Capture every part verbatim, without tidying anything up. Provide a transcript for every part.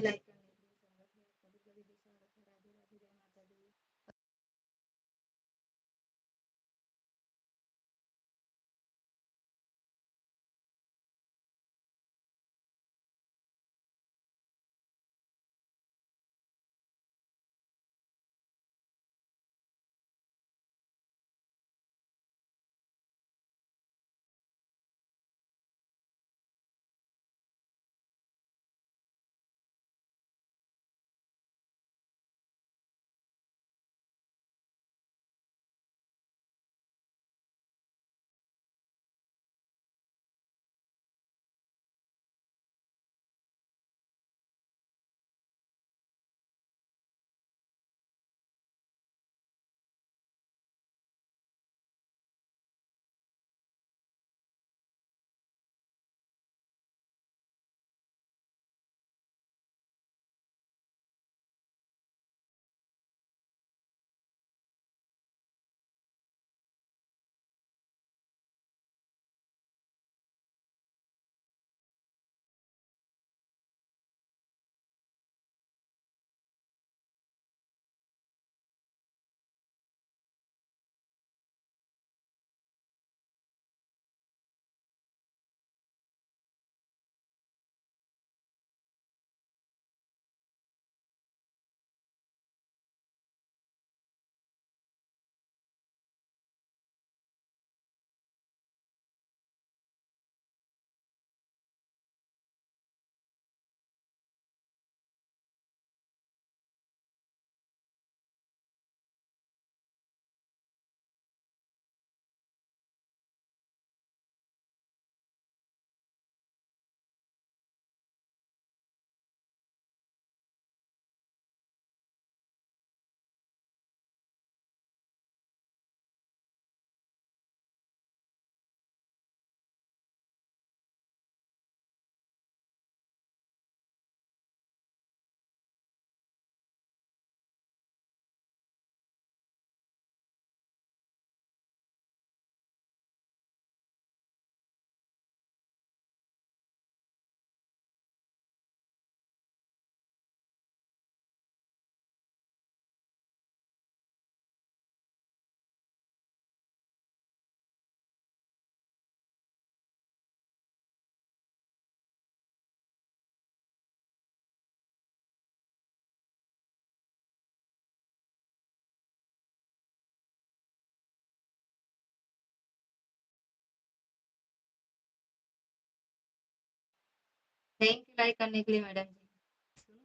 लाइक करने के लिए स्वागत है, कभी कभी भी स्वागत है। राधे राधे, जय माता दी। थैंक यू लाइक करने के लिए मैडम जी।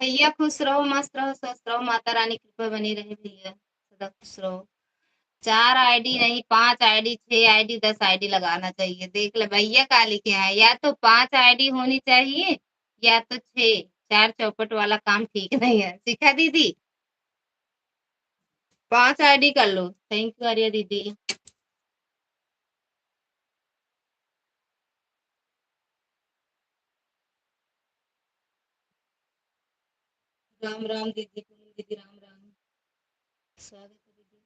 भैया खुश रहो, मस्त रहो, स्वस्थ रहो, माता रानी कृपा बनी रहे भैया, सदा खुश रहो। चार आईडी नहीं, पाँच आईडी, छह आईडी, दस आईडी लगाना चाहिए। देख ले भैया का लिखे हैं, या तो पाँच आईडी होनी चाहिए या तो छह। चार चौपट वाला काम ठीक नहीं है। शिखा दीदी, पाँच आईडी कर लो। Thank you आर्या दीदी। राम राम दीदी, पूनम दीदी, राम राम। स्वागत है दीदी।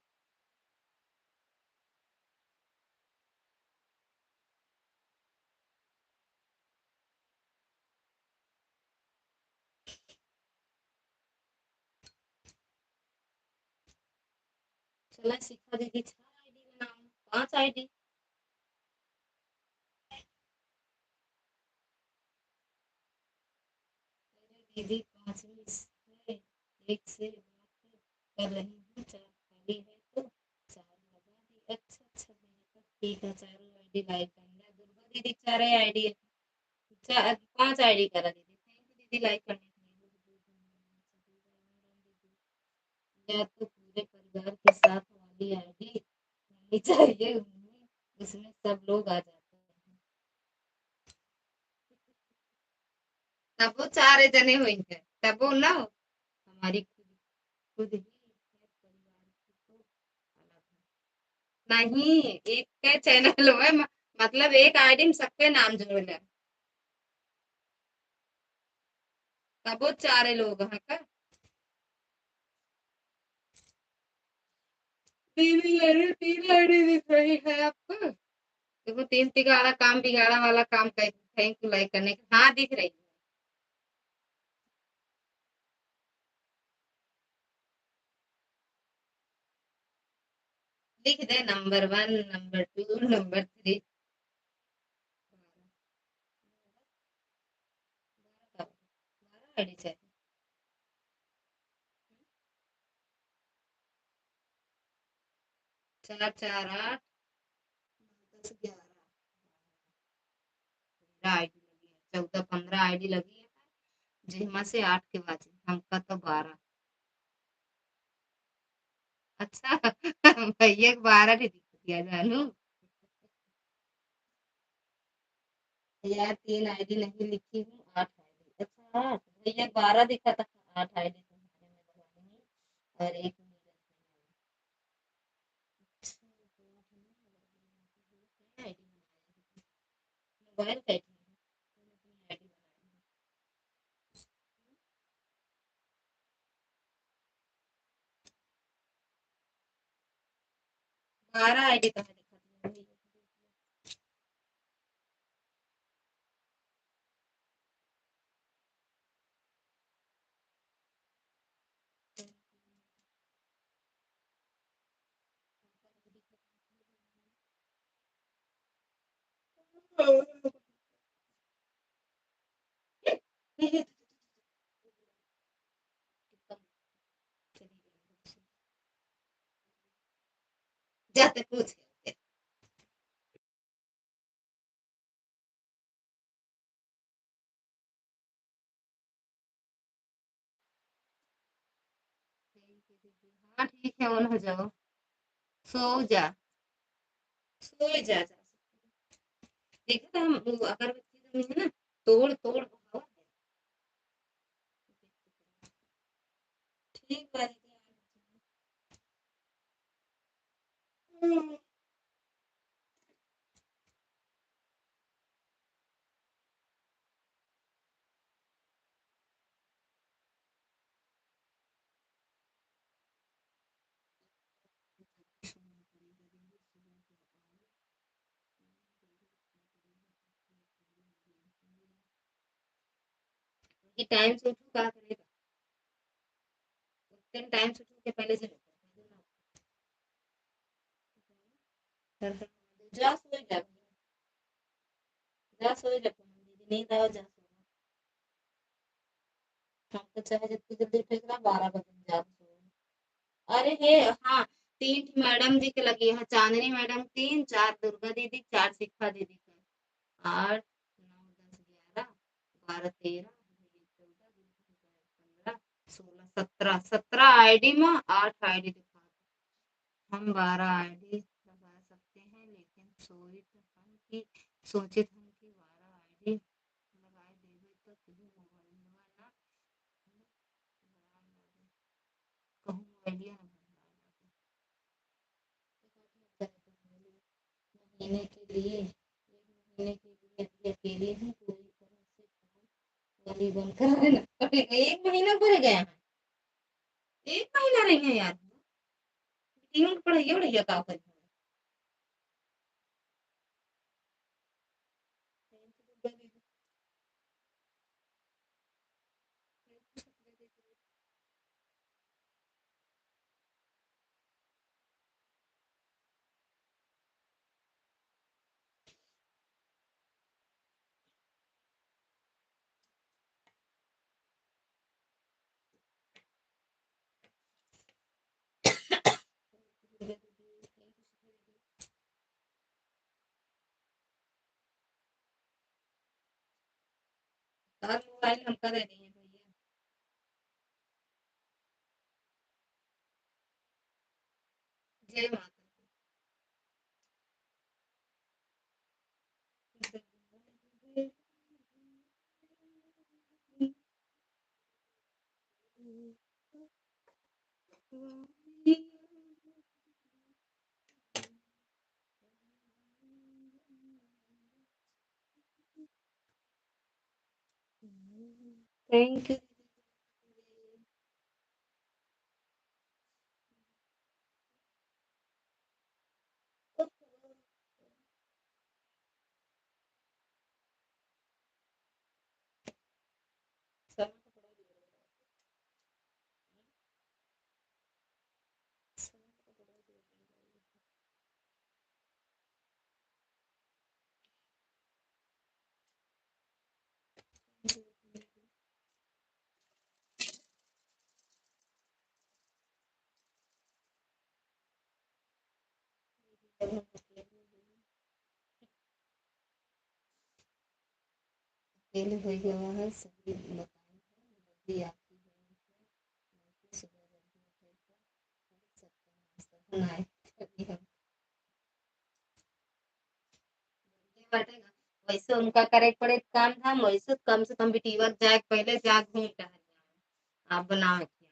चला शिखा दीदी, चार आईडी बनाओ, पाँच आईडी। अरे दीदी, पाँचवीं से, एक से बात कर रही हूँ, चार खाली है तो चार लगा दी। अच्छा, अच्छा, बेहतर, ठीक है, चारों आईडी लाइक कर लिया। दुर्गा दीदी, चार आईडी है, चार, पाँच आईडी करा दीदी। Thank you दीदी, लाइक करने के लिए। या तो पूरे परिवार के साथ वाली आईडी होनी चाहिए, उसमें, उसमें सब लोग आ जाते हैं। तबो चार जने होइहैं, तबो ना हो। हमारी खुद, खुद ही है परिवार की तो अलग है। नहीं, एक के चैनल में म-, मतलब एक आईडी में सबके नाम जोड़ ले। तबो चारे लोग हैं का? तीन ही आईडी, तीन आईडी दिख रही है आपको? देखो, तीन तिगाड़ा काम बिगाड़ा वाला काम कर, thank you लाइक करने के। हाँ, दिख रही है। लिख दे number one, number two, number three. बारह आईडी चाहिए। चार चार आठ, दस ग्यारह, तेरह आईडी लगी है, चौदह पन्द्रह आईडी लगी है, जेहमा से आठ के बाजी, हमका तो बारह। अच्छा, भैया के बारह नहीं दिख दिया जानू। यार, तीन आईडी नहीं लिखी हूँ, आठ आईडी। अच्छा, आठ। भैया, बारह दिखा था, आठ आईडी तुम्हारे में लगानी है और एक मेरे में। अच्छा, तो आठ नहीं लगा, आईडी बनाया है। मोबाइल का आईडी है, मैंने अपनी आईडी बनाई है। बारह आईडी कहाँ दिखा दिया? जाते पूछ। हाँ, ठीक है, on हो जाओ, सो जा, सो जा, जा। देखो तो हम वो अगरबत्ती तो है ना, तोड़ तोड़ हवा दे। ठीक बा दीदी। कि टाइम से उठू का करेगा, उतने टाइम से उठू के पहले से जा सोई जा, जा सोई जा, दीदी नींद आवे, जा सो। हम तो चाहे जितनी जल्दी उठे के बा, बारह बजे में जा सो। अरे हे, हाँ, तीन ठे मैडम जी के लगी है, चांदनी मैडम तीन, चार दुर्गा दीदी, चार शिखा दीदी के, आठ, नौ, दस, ग्यारह, बारह, तेरह, चौदह, सोलह, सत्रह, सत्रह आईडी में आठ आईडी दिखा। हम बारह आईडी लगा सकते हैं, लेकिन सोचित हम कि, सोचित हम कि बारह आईडी लगाए देबे तो केहू मोबाइलवा ना, कहूँ मोबाइलिया ना भरवाए लागे। महीने के लिए, एक महीने के लिए अभी अकेले हूँ, पूरी तरह से काम वाली बनकर रहना पड़ेगा। एक महीना भर गया है, एक महीना रही है यार, मीटिंग पढ़ाइए उढ़ाइए का करी। तार मोबाइल हमका दे दिए भैया। जय माता दी। Thank you। फेल हो गया है, सही बताई है, गलती आपकी है, सुबह जल्दी उठे थे, सबका नाश्ता बनाए, तभी हम ये बाटे ना, वैसे उनका करे के पड़े काम धाम, वैसे कम से कम बिटिया के जाए के पहले जा घूम टहल जाओ, आप बनाओ खियाओ।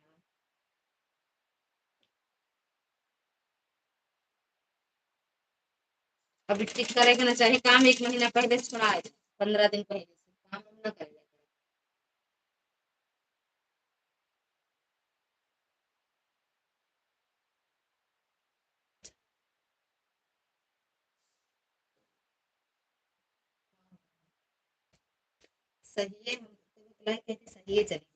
अब ठीक करे के ना चाहे काम एक महीना पहले छोड़ा दे, पन्द्रह दिन पहले से काम हम ना करे। सही है, हम तो बतलाए कहते सही है, चली जाओ।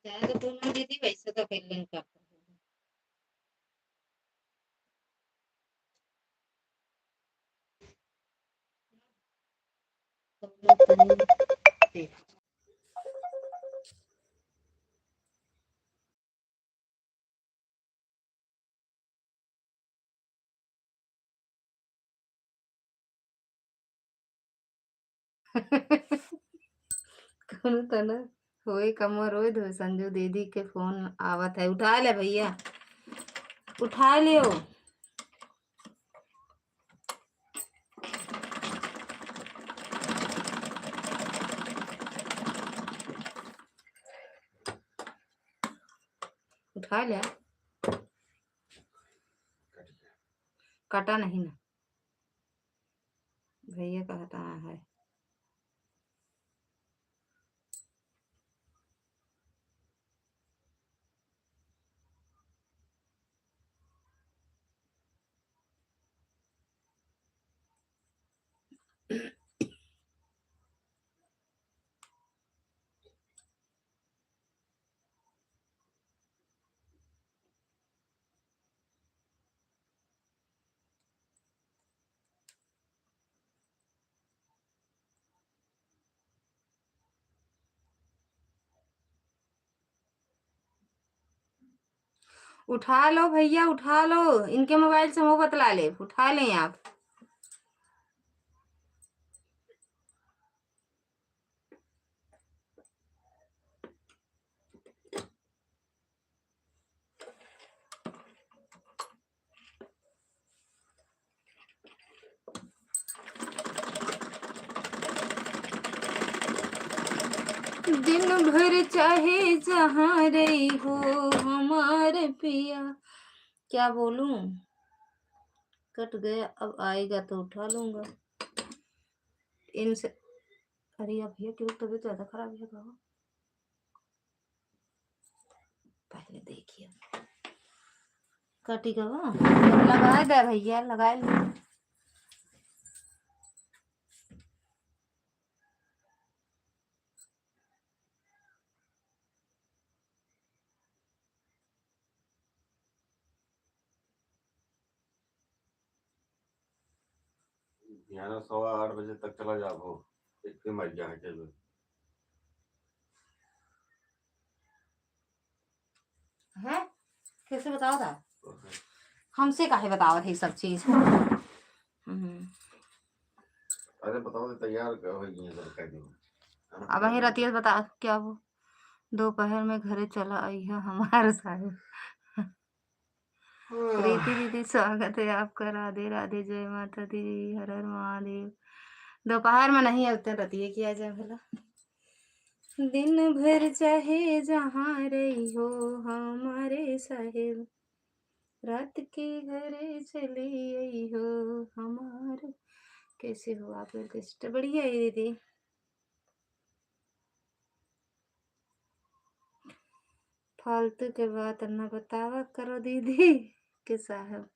ज्यादा पूनम दीदी वैसे तो फीलिंग का कौनो तना होए कमवा रोए धोए, संजू दीदी के फोन आवत है, उठा ले भैया, उठा लियो। उठा ले। काटा नहीं ना। भैया कहता है। उठा लो भैया, उठा लो, इनके मोबाइल से हम बतला ले, उठा लें आप। दिन भर चाहे जहाँ रही हो हमारे पिया। क्या बोलूं, कट गया, अब आएगा तो उठा लूंगा इनसे। अरे यार भैया, क्यों तबीयत ज्यादा खराब है का? पहले देखिए, कटी गवा। लगाए दे भैया, लगाए ले। बिहान सवा आठ बजे तक चला जाबो, एक फिर मर जाए चलो। हैं? कैसे बताओ था? हमसे काहे बतावत है सब चीज? हम्म। अरे बताओ तो तैयार हो गई है लड़का जो। अब वही रतिया बता क्या वो? दोपहर में घरे चला आई है हमार साहेब। प्रीति दीदी, स्वागत है आपका। राधे राधे, जय माता दी, हर हर महादेव। दोपहर में नहीं आते, रतिये किया जाए भला। दिन भर चाहे जहाँ रही हो हमारे साहेब, रात के घरे चली आई हो हमार। कैसे हो आप लोग? Guest बढ़िया है दीदी। फालतू के बात न बतावा करो दीदी के साहब।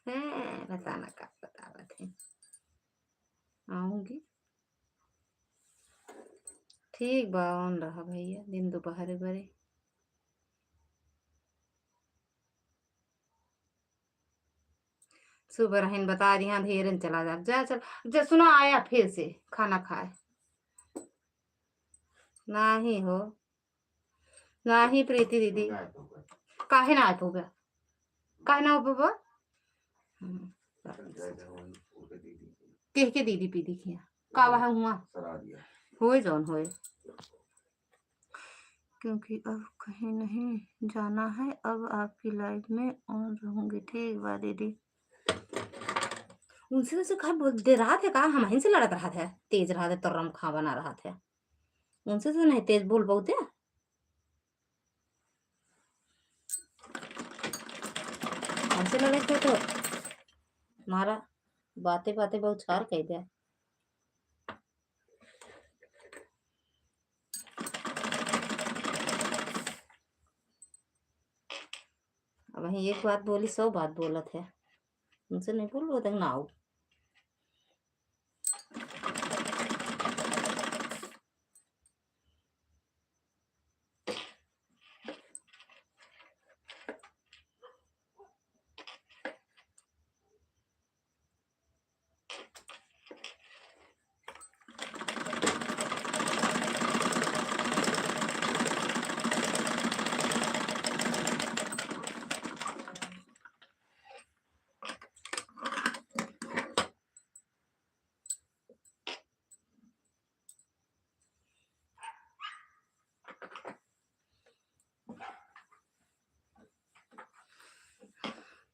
हैं, बताना का बतावत है। आऊंगी। ठीक बा, on रहा भैया, दिन दोपहरे बरे। सुबह रहन बता रही हैं, अंधेरे में चला जा, जा चल, जा, सुना आया फिर से खाना खाए। नाही हो, नाही प्रीति दीदी। काहे ना आत होगा? काहे ना हो पाबा? हम्म। केह के दीदी पी देखिया। का वह हुआ? होए जौन होए। क्योंकि अब कहीं नहीं जाना है, अब आपकी live में on रहूंगी। ठीक बा दीदी। उनसे, उनसे काहे बोल, डेरात है का? हमहिन से लड़त रहत है, तेज रहत है, तर्रम खां बना रहत है। उनसे तो नहीं तेज बोल बहुते। हमसे लड़े थे तो मारा, बातें बातें बहुत छार कह दिया। अब वहीं एक बात बोली, सौ बात बोलत है। उनसे नहीं बोलबो तक ना आओ।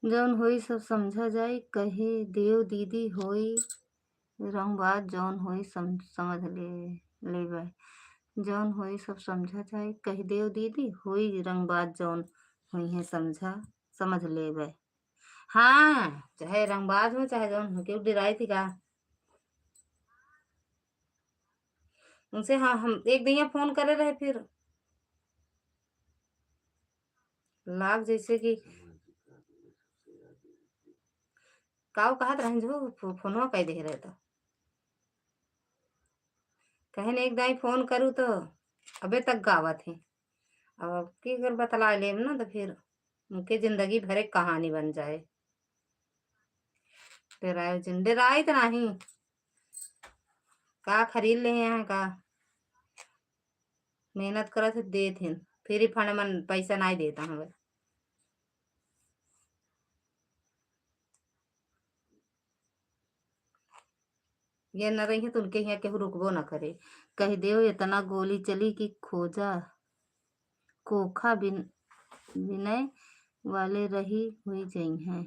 जौन होई सब समझा जाई, कहे देव दीदी होई रंगबाज, जौन होई सम-, समझ ले, लेबे। जौन होई सब समझा जाई, कहे देव दीदी होई रंगबाज, जौन होई है समझा, समझ लेबे। हाँ, चाहे रंगबाज हो, चाहे जौन हो, केहू डेराई थी का? उनसे हाँ, हम एक दिन फोन करे रहे, फिर लाग जैसे कि काऊ कहत रहन जो फो-, फोनवा कह दे रहे तो कहे ने एक दाई फोन करू तो अबे तक गावत है। अब, अब की अगर बतला लेब ना तो फिर उनके जिंदगी भरे कहानी बन जाए। डेराए जिन, डेराई तो नहीं, का खरीद ले हैं का? मेहनत करत है, देत हैं। फ्री फंड मन पैसा नाहीं देता हूँ। ये न रही तो उनके यहाँ केहू रुकबो न करे। कह देव इतना गोली चली कि खोजा, खोखा बिन-, बिनय वाले रही हुई जइहैं।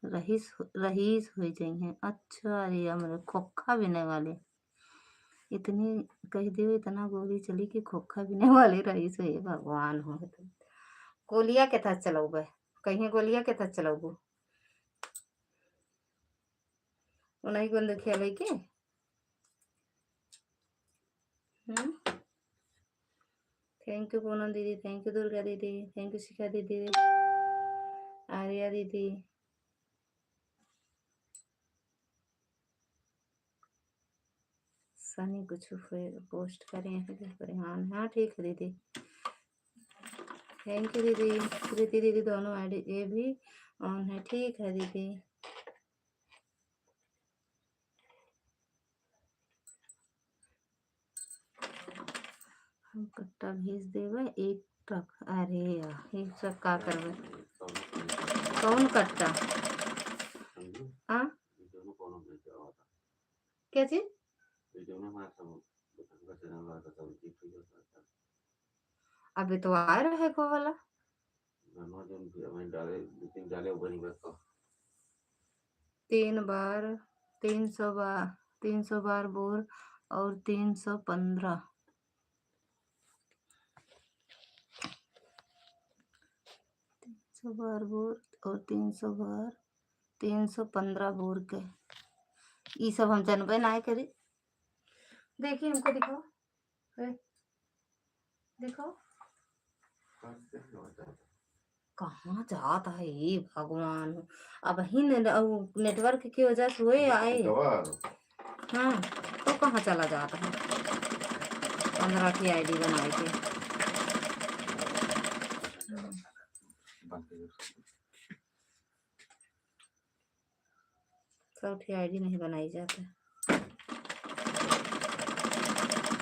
रहीस, रहीस हुई जइहैं। अच्छा, अरे हमरे खोखा बिनय वाले। इतनी कह देव, इतना गोली चली कि खोखा बिनय वाले रहीस हुई। भगवान हो तो। गोलिया के था चलौबे, कहीं गोलिया के था चलौबू। उन्हीं बंदूकिया लेके। हम्म। Thank you पूनम दीदी, thank you दुर्गा दीदी, thank you शिखा दीदी, आर्या दीदी। सनी कुछ हुए पोस्ट करें हैं कि परेशान। हाँ, ठीक है दीदी। Thank you दीदी। प्रीति दीदी दोनों आईडी ये भी ऑन है। ठीक है दीदी। हम कट्टा भेज देबे एक ट्रक। अरे यार, ये सब का करबे? कौन कट्टा? हाँ? क्या चीज? अबे तो आ रहा है को वाला। तीन बार, तीन सौ बार, तीन सौ बार बोर और तीन सौ पन्द्रह। तीन सौ बार बोर और तीन सौ बार, तीन सौ पन्द्रह बोर के। ई सब हम जनबे नाहीं करी। देखिए, हमको दिखाओ। ए, देखो। कहाँ जात है ये भगवान? अब ही ने-, उ network की वजह से हुए आए। हाँ, तो कहाँ चला जात है? पन्द्रह की आईडी बनाए के। सौ ठी आईडी नहीं बनाई जाता।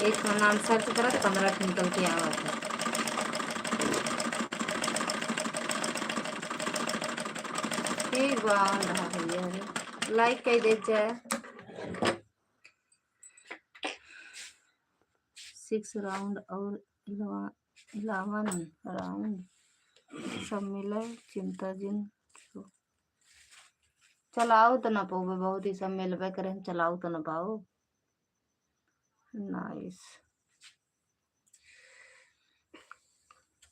एक ठो नाम सर्च करत, पन्द्रह ठो निकल के आवत है। ठीक बा, रहा भैया रे। लाइक कई देत जाए। सिक्स राउंड और इलेवन, इलेवन राउंड सब मिले, चिंता जिन छो। चलाओ तो ना पाओ, बहुत ही सब मिलबे करे, हम चलाओ तो ना पाओ। नाइस।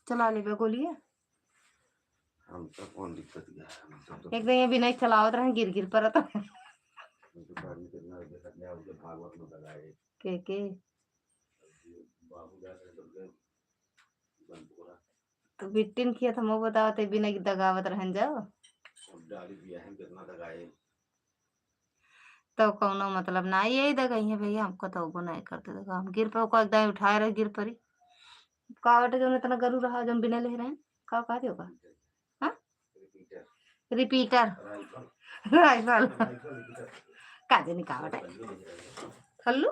चला लेबे गोलिया। हम तो कौन दिक्कत गया, हम सब तो एक दिन ये बिना चलावत रहे, गिर गिर परत रहे। हम तो बाहर में कितना देखत नहीं, उनके भागवत में लगाए। के, के? बाबू जाते हैं तो गए, बंद हो रहा। तो बिट्टिन किया था, मैं बतावत है, बिना दगावत रहन जाओ। अब डाली दिया है, कितना दगाए। तो कौनो मतलब ना, यही दगाई है भैया, हमको तो वो नहीं करते। देखो, हम गिर पे, ओको एकदम उठाए रहे, गिर परी। का बाटे, जौन इतना गरू रहा, जौन बिना ले रहे, का कहा दियो का? हाँ? रिपीटर। राइफल। राइफल। का जानी का बाटे। खल्लू?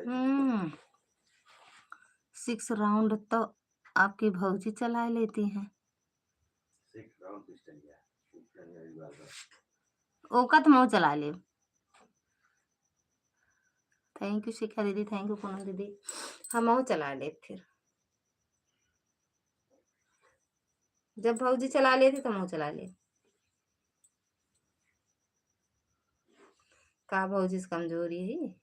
हम्म। सिक्स राउंड तो आपकी भौजी चला लेती हैं। ओका तो मऊ चला ले। Thank you शिखा दीदी, thank you पूनम दीदी। हम मऊ चला ले फिर। जब भौजी चला लेती तो मऊ चला ले। का भौजी से कमजोरी है?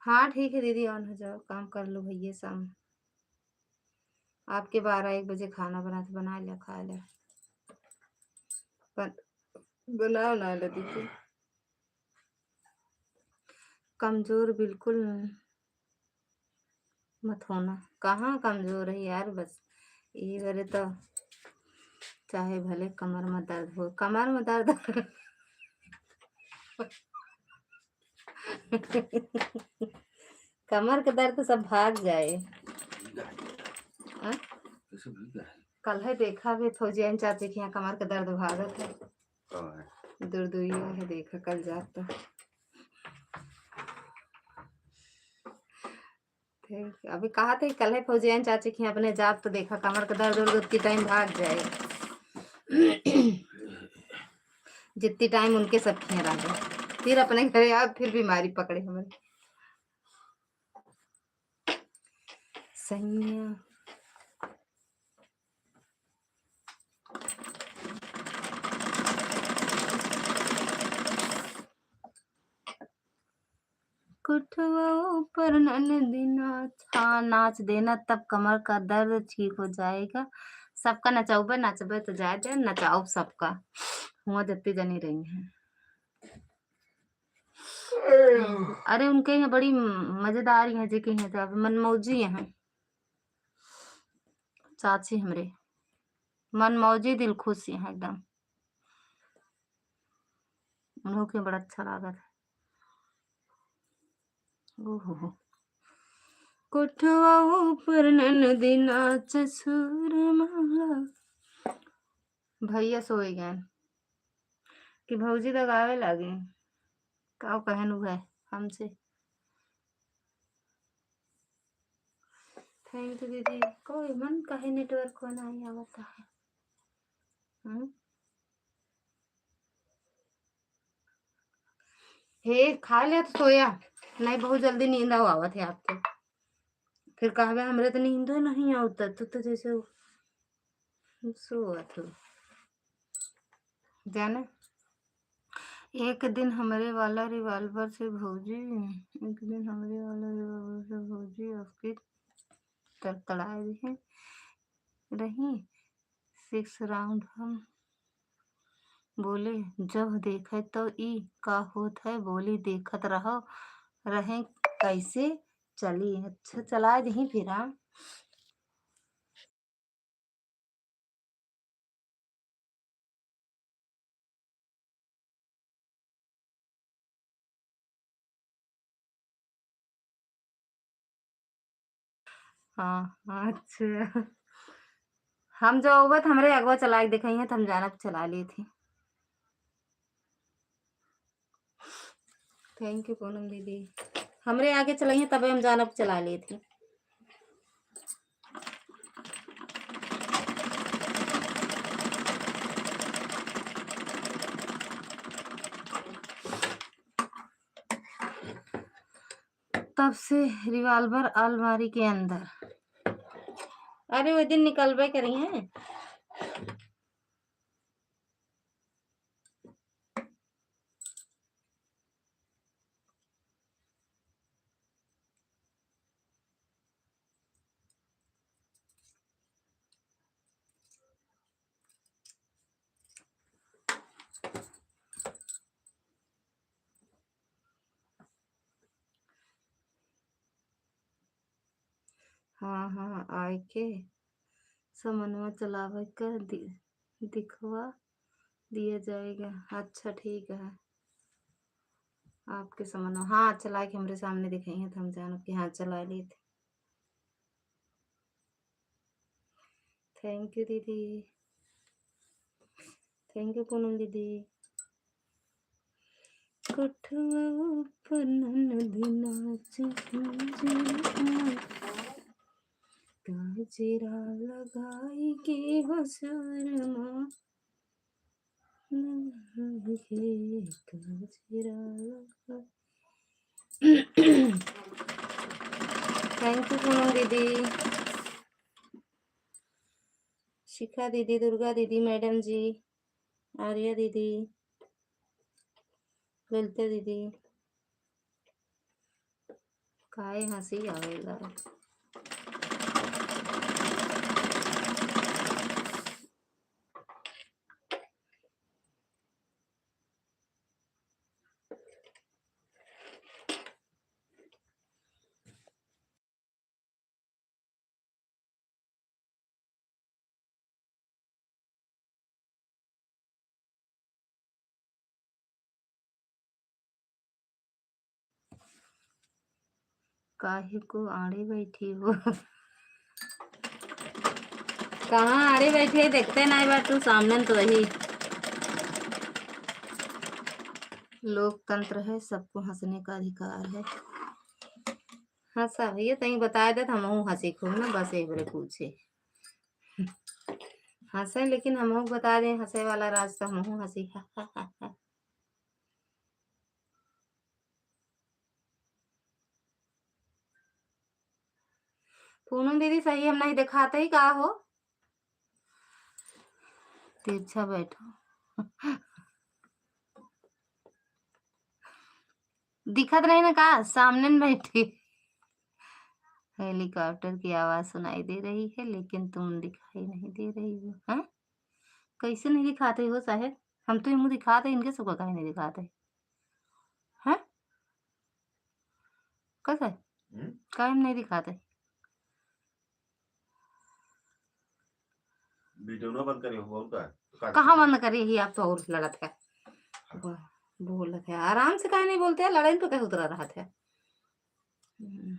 हाँ, ठीक है दीदी, on हो जाओ, काम कर लो भैया, शाम आपके बारह एक बजे खाना बनाते, बना लिया, खा लिया, बन-, बनाओ ना ले दीदी। कमजोर बिल्कुल मत होना। कहाँ कमजोर है यार, बस यही बरे तो चाहे भले कमर में दर्द हो, कमर में दर्द कमर के दर्द सब भाग जाए। भीगा है। हाँ? कैसे भीगा है? कल है देखा भी फौजिया चाची के यहाँ कमर के दर्द भागत है। कहाँ है? दुर्दुइया है, देखा कल जात तो। ठीक, अभी कहा थे कल है फौजिया चाची के यहाँ अपने जात तो देखा कमर के दर्द उर्द उतनी टाइम भाग जाए। जितनी टाइम उनके सब खिया रह गए, फिर अपने घरे आ, फिर बीमारी पकड़े हमें। सैया। कोठवा ऊपर ननदी नाच, हाँ, नाच देना, तब कमर का दर्द ठीक हो जाएगा। सबका नचौबे, नचबे तो जाए दे, नचाओ सबका। हुआ जत्ती जनी रही हैं। अरे, उनके यहाँ बड़ी म-, मजेदार यहाँ जे के यहाँ जावे, मनमौजी यहाँ। चाची हमरे मनमौजी, दिल खुश यहाँ एकदम। उन्हों के बड़ा अच्छा लागत है। ओहो हो। कोठवा ऊपर ननदी नाच सुरमा। भैया सोए गए कि भौजी लगावे लागे। का कहन हुआ है हमसे। Thank you दीदी। कोई मन काहे network को नहीं आवता है। हम्म? हे, खा ले तो सोया। नहीं, बहुत जल्दी नींद आओ आवत है आपके। फिर कहबे, "हमरे तो नींदो नहीं आवता, तू तो जैसे सोवत हो।" जाने, एक दिन हमरे वाला revolver से भौजी, एक दिन हमरे वाला revolver से भौजी आपकी तड़तड़ाए रही, रही। Six round हम बोले, "जब देखे तो ई का होत है?" बोली, "देखत रहो, रहे कैसे चली।" अच्छा, चला दही फिर, हाँ। हाँ, हाँ, अच्छा। हम जो आवत, हमरे अगवा चला के दिखाई है, तो हम जानब चला लेत ही। Thank you पूनम दीदी। हमरे आगे चलाई है, तबे हम जानब चला लेत ही। तब से revolver अलमारी के अंदर। अरे, वो दिन निकलबे करी हैं। हाँ, हाँ, आए के समनवा चलावे का दि-, दिखवा दिया जाएगा। अच्छा, ठीक है। आपके समनवा, हाँ, चला के हमरे सामने दिखाई है, तो हम जानब कि हाँ, चला लेत। Thank you दीदी। Thank you पूनम दीदी। कोठवा ऊपर ननदी नाच, गजरा लगाई के बसुरमा। Thank you पूनम दीदी, शिखा दीदी, दुर्गा दीदी, मैडम जी, आर्या दीदी, ललिता दीदी। काहे हंसी आवेला? काहे को आड़े बैठी हो? कहाँ आड़े बैठी है, देखते नाहीं बाटू, सामने तो वही। लोकतंत्र है, सबको हँसने का अधिकार है। हँसा भैया, तहीं बताइ देत, हमहूँ हँसी खूब ना, बस एक बार पूछे। हँसे, लेकिन हमहूँ बताइ दें, हँसे वाला राज तो हमहूँ हँसी। पूनम दीदी, सही हम नहीं दिखाते ही का हो? तिरछा बैठो। दिखत नहीं ना का? सामने में बैठी। हेलीकॉप्टर की आवाज सुनाई दे रही है, लेकिन तुम दिखाई नहीं दे रही हो, हैं? कैसे नहीं दिखाते हो साहेब? हम तो मुँह दिखाते, इनके सबका काहे नहीं दिखाते? हैं? कैसे? हम्म? काहे नहीं दिखाते? वीडियो ना बंद करी हो, और का? तो का कहाँ करी? बंद करी ही, आप तो और लड़त है। हाँ। ब-, बोलत है। आराम से काहे नहीं बोलते हैं? लड़ाई तो कहे उतरा रहत है। हम्म।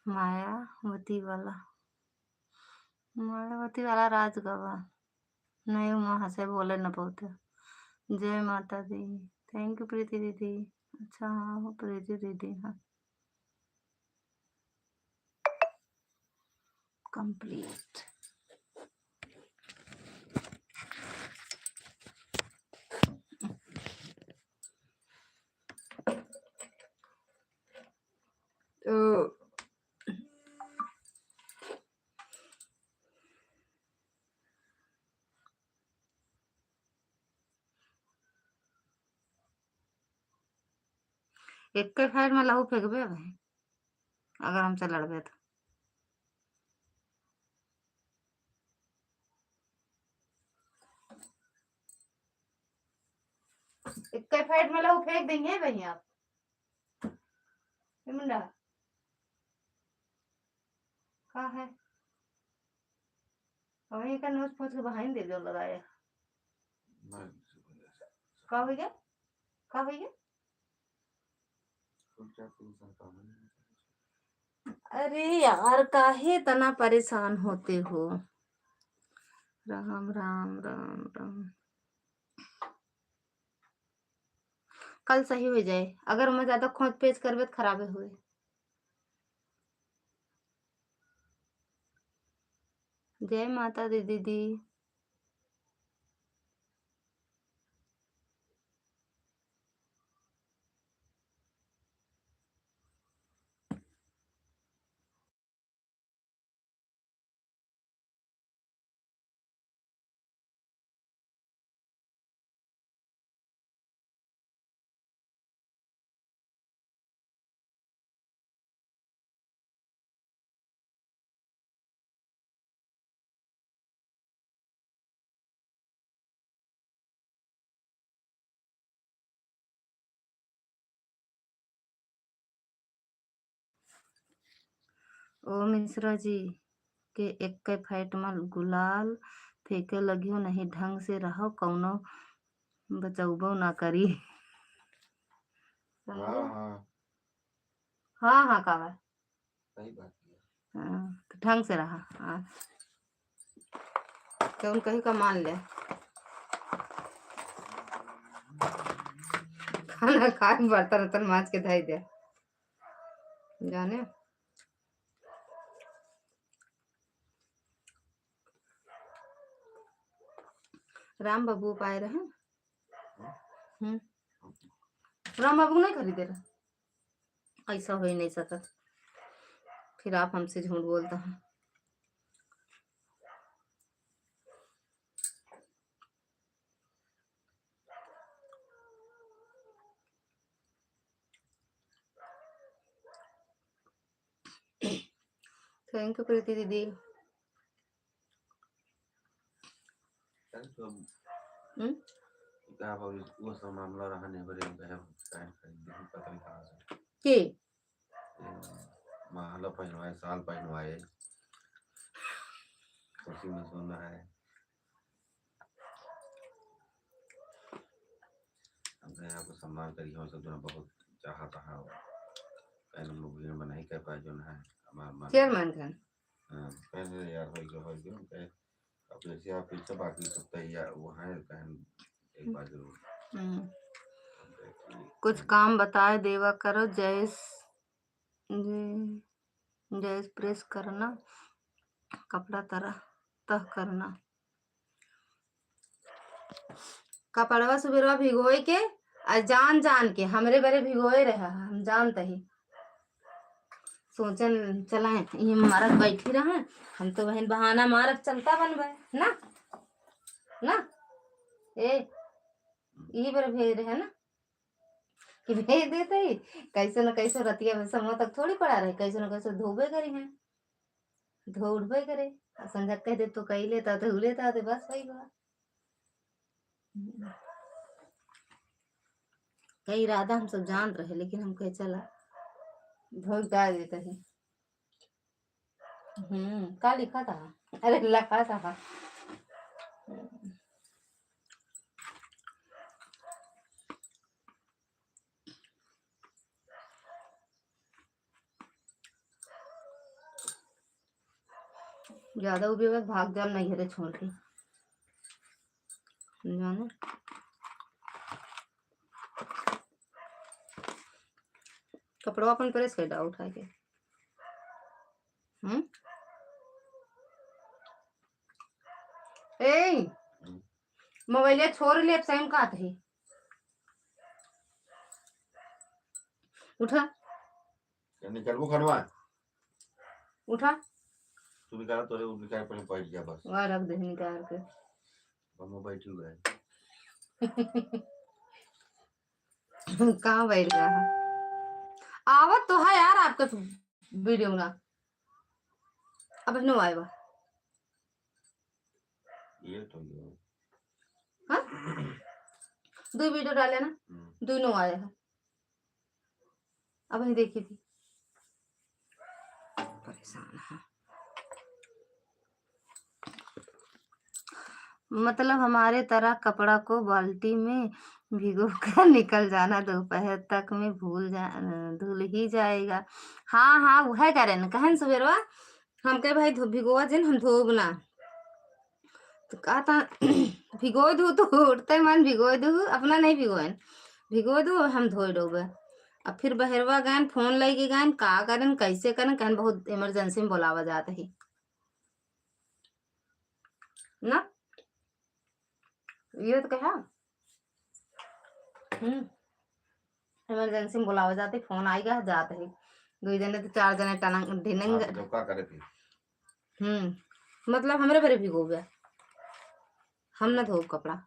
मायावती वाला, मायावती वाला राज गवा। नहीं, वहाँ से बोले न बहुते। जय माता दी। Thank you प्रीति दीदी। अच्छा, हाँ, हो प्रीति दीदी, हाँ। Complete। तो एक्के फाइट में लहू फेंकबे भाई, अगर हमसे लड़बे तो। एक्के फाइट में लहू फेंक देंगे भाई आप। ए मुंडा, का है? अबहीं का नोच पोंछ के बहाइन दे जो लगाया। नहीं, नहीं, नहीं। का हो गया? का हो गया? अरे यार, काहे इतना परेशान होते हो? राम, राम, राम, राम। कल सही हो जाए। अगर ओमे ज्यादा खोंच पेच करबे त खराबे होए। जय माता दी दीदी। ओ मिश्रा जी के एक्के फाइट में गुलाल फेंके लगियो, नहीं ढंग से रहो, कौनो बचौबो ना करी। समझे? हाँ, हाँ। हाँ, हाँ, का बा? सही बात है। हाँ, तो ढंग से रहा। हाँ। तो उनका ही का मान ले। खाना खा के बर्तन उर्तन माज के धई दे। जाने। राम बाबू पाए रहे। हम्म। राम बाबू नहीं खरीदे रहे। ऐसा हो ही नहीं सकत। फिर आप हमसे झूठ बोलता है। Thank you प्रीति दीदी। अरे तो अब हम्म? का बाबू, वो सब मामला रहा नहीं बड़े बहन काहे खरीद दी, पता नहीं कहाँ से। के? ये माला पहनवाए, साल पहनवाए, खुशी में सोना है। अपने आप को सम्मान करिए, हम सब जो है बहुत चाहत है। पहले हम लोग वीडियो बनाई कर पाए जो ना है, हमार मन चेयरमैन खान। हाँ, पहले यार हो गया, हो गया, उनके अब जैसे आप पीछे बाकी सब तैयार वो हैं, कहन एक बार जरूर। हम्म। कुछ काम बताए देवा करो, जैस-, जे-, जैस प्रेस करना, कपड़ा तरह तह करना। कपड़वा सुबेरवा भिगोए के, आ जान जान के हमरे बरे भिगोए रहा, हम जानत ही। सोचन चलाए, ये मारत बैठी रहा, हम तो बहन बहाना मारत चलता बनबे, ना? ना? ए, ई बर भेज रहे ना? कि भेज देते ही, कैसे न कैसे रतिया में समय तक थोड़ी पड़ा रहे, कैसे न कैसे धोबे करी हैं, धो उठबे करे, आ संझा कह दे तो कई लेता, तो लेता, तो बस वही बा। कई इरादा हम सब जानत रहे, लेकिन हम कहे चला, धो के डाल देते ही। हम्म, का लिखा था? अरे, लिखा था। ज्यादा उबे बा, भाग जाम नैहरे छोड़ के। जाने। कपड़वा अपन प्रेस कर डाल उठा के। हम्म? ए, मोबाइलिया छोड़ ले, अब सही कहत ही। उठा। क्या निकलबो खनवा? उठा। तू निकाला, तोरे वो निकाल, पहले बैठ जा बस। वहाँ रख दे निकाल के। अब मैं बैठी हुआ है। कहाँ बैठ गया है? आवत तो है यार आपका वीडियो ना। अब इन्हों आए बा। ये तो ये। हाँ? दो वीडियो डाले ना, हम्म। दोनों आए हैं। अब नहीं देखी थी। परेशान है। मतलब हमारे तरह कपड़ा को बाल्टी में भिगो कर निकल जाना, दोपहर तक में भूल जा-, धुल ही जाएगा। हाँ, हाँ, वह करें, कहन सुबेरवा, हम कहे, "भाई, धो-, भिगोवा जिन, हम धोब ना।" तो कहता, "भिगोय दू, तो उठते मन भिगोय दू, अपना नहीं भिगोयन, भिगोय दू, हम धोय डोबे।" अब फिर बहरवा गयन, फोन लइके गयन, का करन, कैसे करन, कहन बहुत इमरजेंसी में बोलावा जात ही ना, ये तो कहा। हम्म, इमरजेंसी में बोलावा जात ही, फोन आइगा, जात ही। दो जने तो चार जने टनंग, ढिनंग। हाँ, तो का करे फिर? हम्म, मतलब हमरे बरे भिगो गया, हम ना धोब कपड़ा।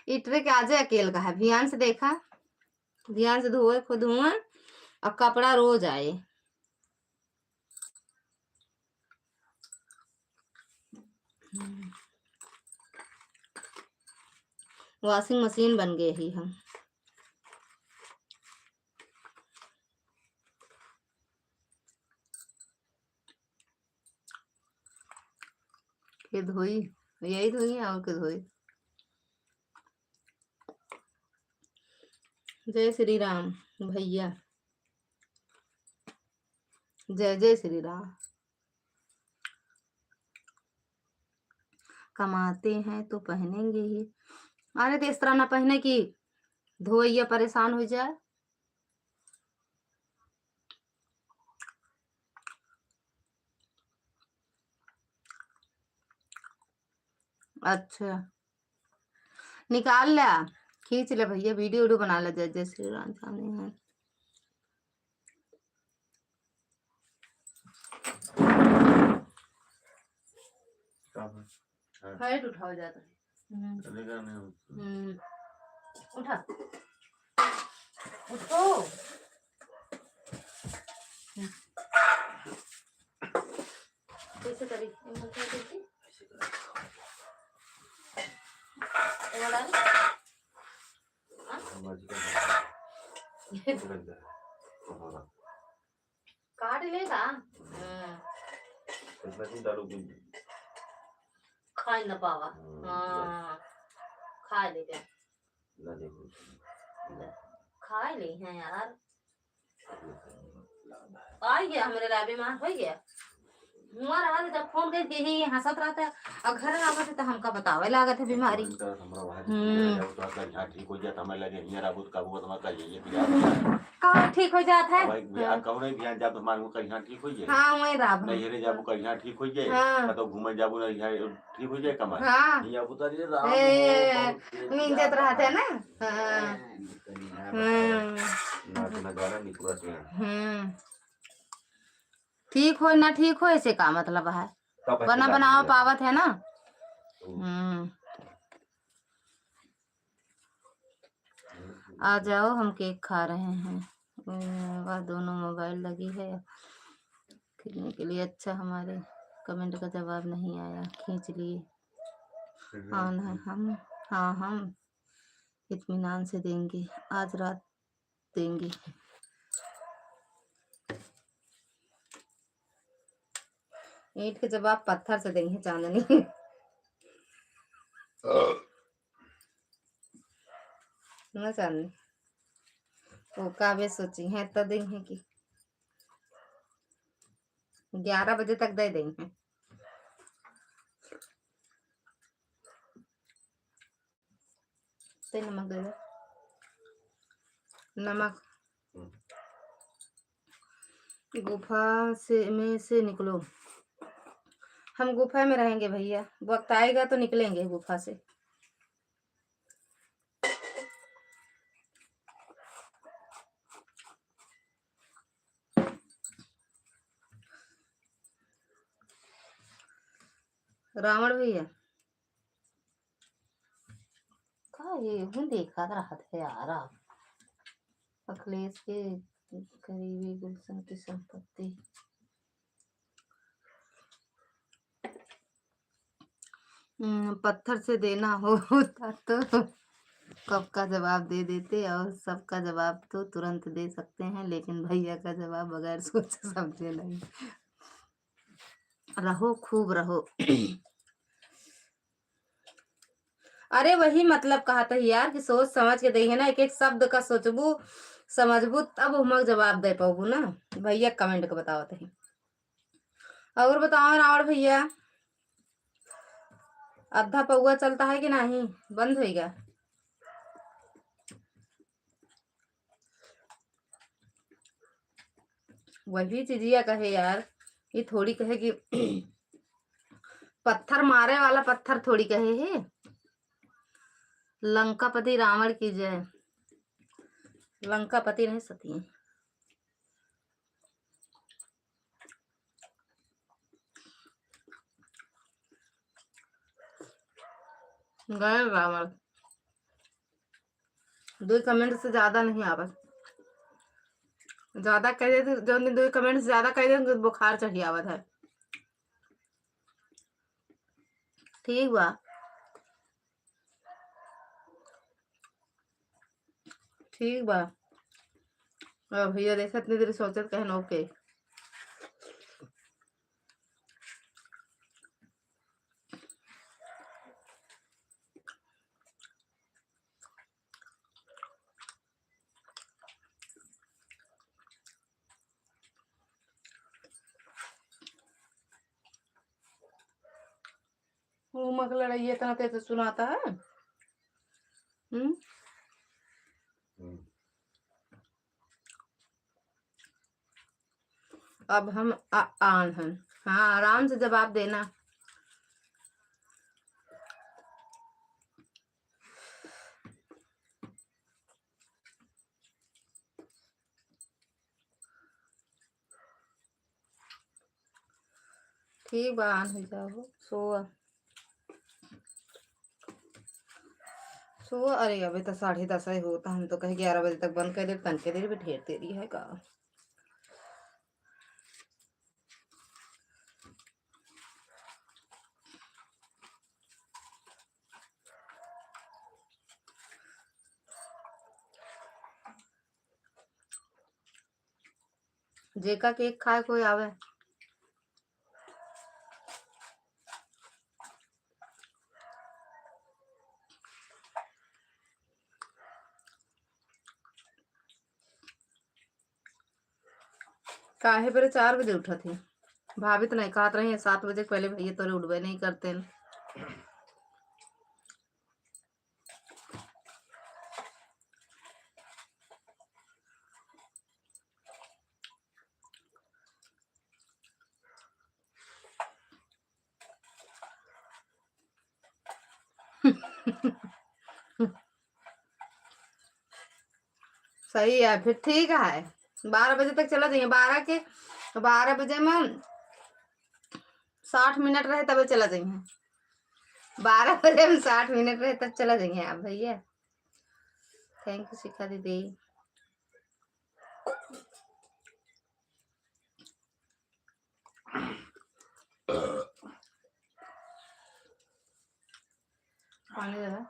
इटरे के आजे अकेल का है, भियान से देखा, भियान से धोए, खुद धोए, और कपड़ा रोज आए। वॉशिंग मशीन बन गए ही हम। के धोई, यही धोई और के धोई। जय श्री राम भैया, जय जय श्री राम। कमाते हैं तो पहनेंगे ही। अरे तो इस तरह ना पहने कि धोइया परेशान हो जाए। अच्छा, निकाल ले, खींच ले भैया, वीडियो वीडियो बना ले। जय जय श्री राम, सामने है। का बा? हाँ। हाइट उठावा जात है। हम्म। चलेगा नहीं उठा। हम्म। उठा। उठो। हम्म। कैसे करी? एंगल क्या करती? ऐसे करी। एंगल डाल। हाँ? समझ गया। ये समझ गया। हाँ। काट लेगा। हाँ। इसमें तुम डालो भी। खाई न पावा। हम्म, हाँ, बस। खा ले जा। ना देखो। ले, खा ले हैं यार। आई गया हमरे ला बीमार हो गया। हुआ रहा जब फोन करके ही हंसत रहता है, और घर आवत है तो हमका बतावे लागत है बीमारी। फोन करत हमरा वहाँ से हम्म। पूछे जाओ तो आपका यहाँ ठीक हो जात, हमें लगे हियाँ रहबो तो कबो तो हमारा कल जाइए फिर आप। कहाँ ठीक हो जात है? भाई, भी आ हाँ। कौन है ध्यान जाब तो हमारे को कल यहाँ ठीक हो जाए। हाँ, वहीं रहब हम। नहीं, हेरे जाबो कल यहाँ ठीक हो जाए। हाँ। कतौ घूमे जाबो ना, यहाँ ठीक हो जाए कमर। हाँ। यहाँ उतारिए, राम ए, हो, बहुत तेज नींद जात जाता रहता है है। ना? हाँ। हैं, कहीं यहाँ हम्म। बताओ। ना तो ना गाना निकलत है। हम्म। ठीक हो ना ठीक हो, ऐसे का मतलब है? तब ऐसे बना का बनावा मतलब? पावत है ना? हम्म। हम्म। आ जाओ, हम केक खा रहे हैं। अ, वह दोनों मोबाइल लगी है खींचने के लिए। अच्छा, हमारे कमेंट का जवाब नहीं आया, खींच लिए। हम्म। हाँ, ना, हम, हाँ, हम इत्मीनान से देंगे, आज रात देंगे। ईंट के जवाब पत्थर से देंगे, चांदनी। ना चांदनी, वो काबे सोची है तो देंगे कि ग्यारह बजे तक दे देंगे। ते नमक दे दे। नमक। हम्म। गुफा से, में से निकलो। हम गुफा में रहेंगे भैया, वक्त आएगा तो निकलेंगे गुफा से। रावण भैया, का ये हूँ देखत रहत है यार आप। अखिलेश के करीबी गुलशन की संपत्ति। हम्म, पत्थर से देना हो, होता तो कब का जवाब दे देते, और सबका जवाब तो तुरंत दे सकते हैं, लेकिन भैया का जवाब बगैर सोचे समझे नहीं। रहो, खूब रहो। अरे वही मतलब कहत ही यार कि सोच समझ के देइहे ना, एक एक शब्द का सोचबू, समझबू, तब उमक जवाब दे पाबू ना। भैया कमेंट के बतावत ही। और बताओ रावण भैया, आधा पौआ चलता है कि नहीं, बंद होइगा? वही चीजिया कहे यार, ये थोड़ी कहे कि पत्थर मारे वाला पत्थर थोड़ी कहे है। लंकापति रावण की जय। लंकापति नहीं सती। गए रावण। दो कमेंट से ज्यादा नहीं आवत। ज्यादा कह देते, जो नहीं, दो कमेंट से ज्यादा कह देते, तो बुखार चढ़ी आवत है। ठीक बा। ठीक बा। अब भैया देखत नहीं, तेरे सोचत कहन ओके। उमक लड़ाई इतना तेज सुनाता है। हम्म? हम्म। अब हम आ, आन हन। हाँ, आराम से जवाब देना। ठीक बा, आन हो जाओ, सोआ। सोआ, अरे अबे तो साढ़े दस ही होता, हम तो कहे ग्यारह बजे तक बंद कर दे, तनके देर भी ढेर देरी है का? जेका केक खाए कोई आवे। काहे बेरे चार बजे उठत ही? भाभी तो नहीं कहत रही है, सात बजे के पहले भैया तोरे उठबे नहीं करते हैं। सही है, फिर ठीक है, बारह बजे तक चला जाइए। बारह के, बारह बजे में साठ मिनट रहे तब चला जाइए। बारह बजे में साठ मिनट रहे तब चला जाइए आप भैया। Thank you शिखा दीदी। पानी दे दे।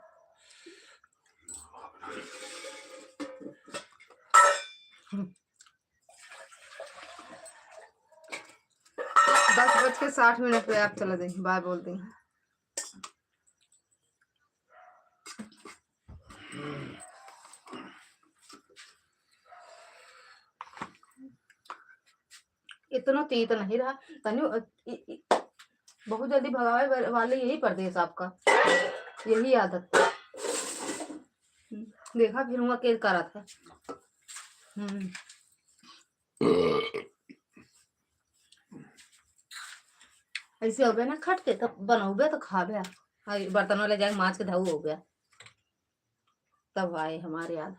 दस बज के साठ मिनट पे आप चला जाइए, बाय बोल दी। इतना तीत नहीं रहा, तनी, इ, इ, बहुत जल्दी भगावे वाले यही परदेस आपका, यही आदत। देखा फिर हुआ के करत है। हम्म। ऐसे होबे ना खट के, तब बनौबे तो खाबे। हाँ, ये बर्तन वाले जाके माज के धाऊ हो गया, तब आए हमारे याद।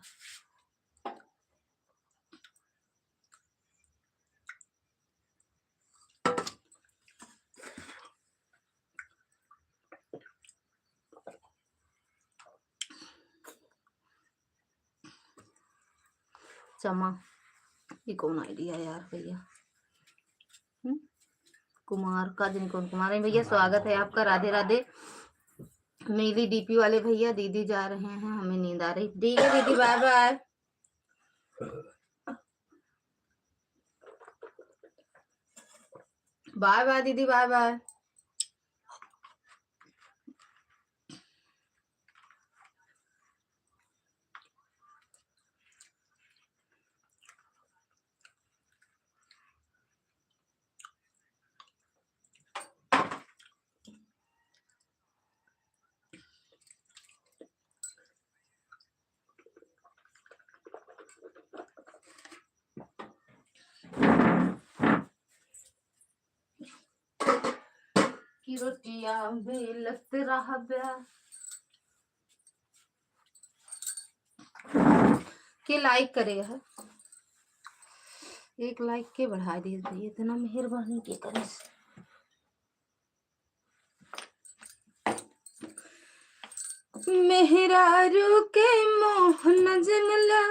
चमा, ये कौन आइडिया यार भैया? हम्म? कुमार का दिन कौन कुमार है भैया? स्वागत है आपका, राधे राधे। नीली डीपी वाले भैया, दीदी जा रहे हैं, हमें नींद आ रही। ठीक है दीदी, बाय बाय। बाय बाय दीदी, बाय बाय। कि रोटिया बेलत रहब्या। के लाइक करे है, एक लाइक के बढ़ा दे भाई, इतना मेहरबानी के करे। मेहरारू के मोह न जनला,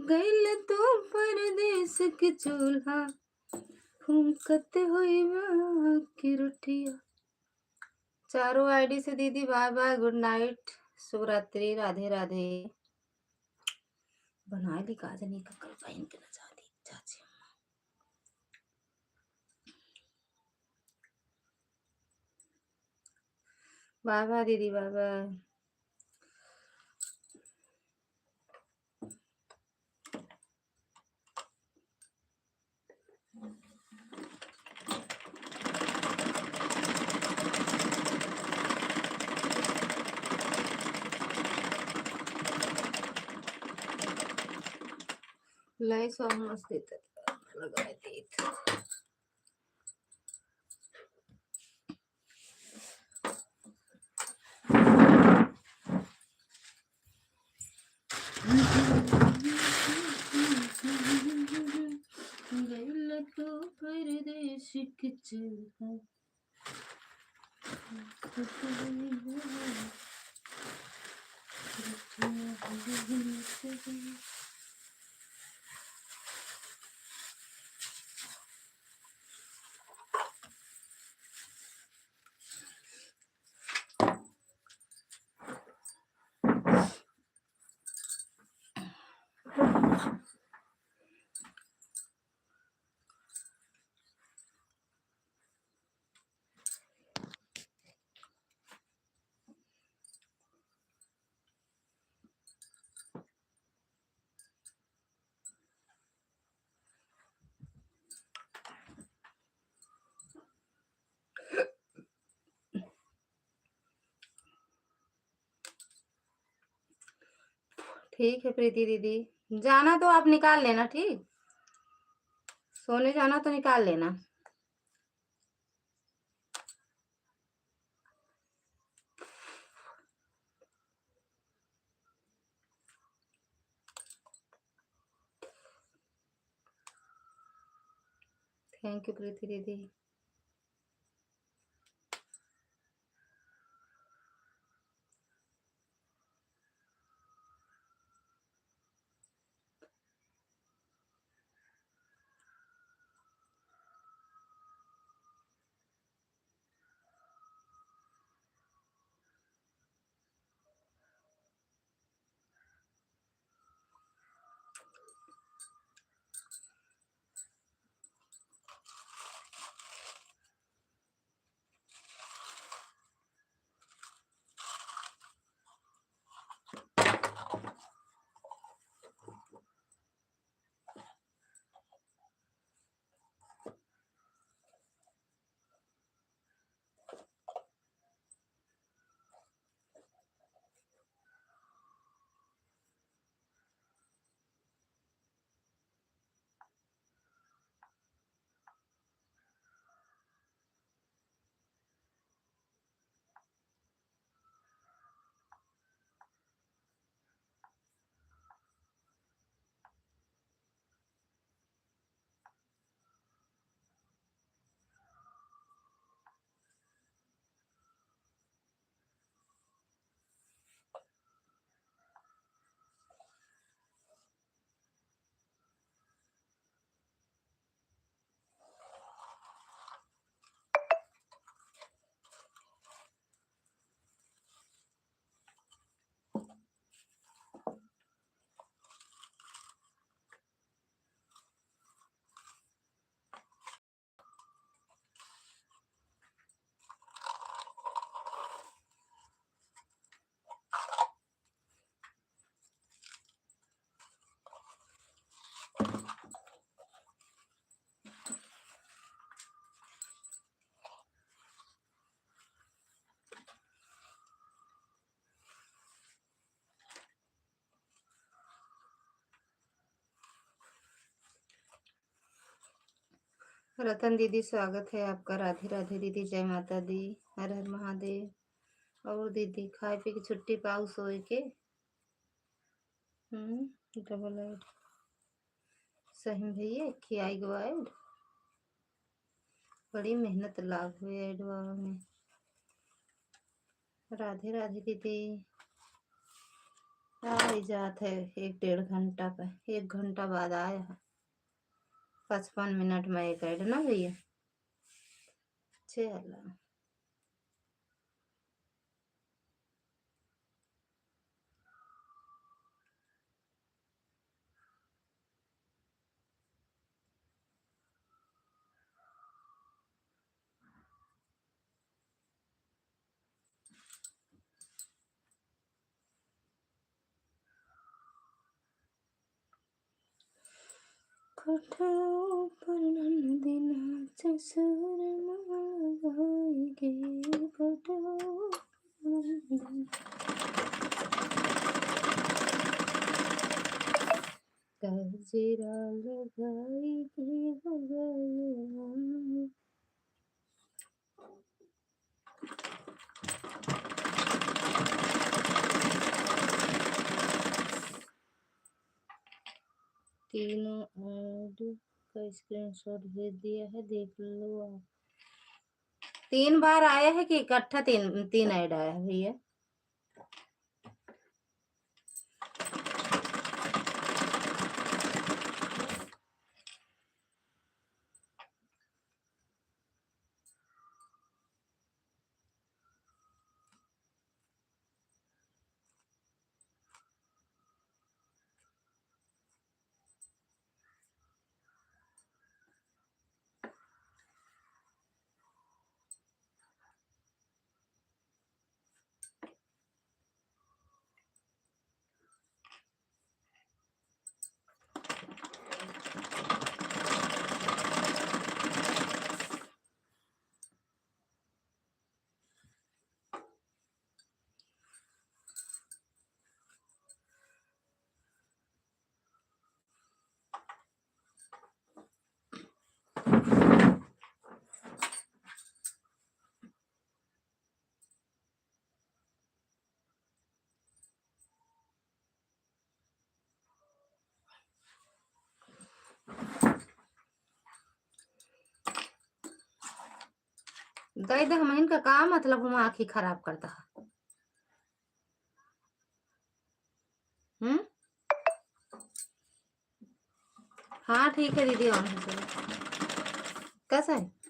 गइल तू परदेस के चूल्हा, फूंकत होइबा की रोटिया। चारों आईडी से दीदी बाय बाय, गुड नाइट, शुभ रात्रि, राधे राधे। बनाए ली का जनी का कल पहन के ना जाती चाची अम्मा। बाय बाय दीदी, बाय बाय। लय सॉन्ग मस्त देते, लगाए देते। गइल तू परदेस के चूल्हा। ठीक है प्रीति दीदी, जाना तो आप निकाल लेना, ठीक, सोने जाना तो निकाल लेना। Thank you प्रीति दीदी। रतन दीदी, स्वागत है आपका। राधे राधे दीदी, जय माता दी, हर हर महादेव। और दीदी, खाए पी के छुट्टी पाऊ सोए के। हम्म, डबल ऐड। सही में भैया, खियाई गो ऐड। बड़ी मेहनत लाग हुए ऐड बाबा में। राधे राधे दीदी। आ ही जात है एक डेढ़ घंटा पे, एक घंटा बाद आया है। पचपन मिनट में एक ऐड ना भैया। चला। कोठा ऊपर ननदी नाचे, सुरमा लगाई गे कोठा ऊपर ननदी। गजरा लगाई गे भगवान। तीनों ऐड का स्क्रीनशॉट भेज दिया है, देख लो आप। तीन बार आया है कि इकट्ठा तीन, तीन ऐड आया है भैया? दे दे, हमहिन का का मतलब, हम आँखी खराब करता है। हम्म। हाँ, ठीक है दीदी, on है, चलो। कैसा है?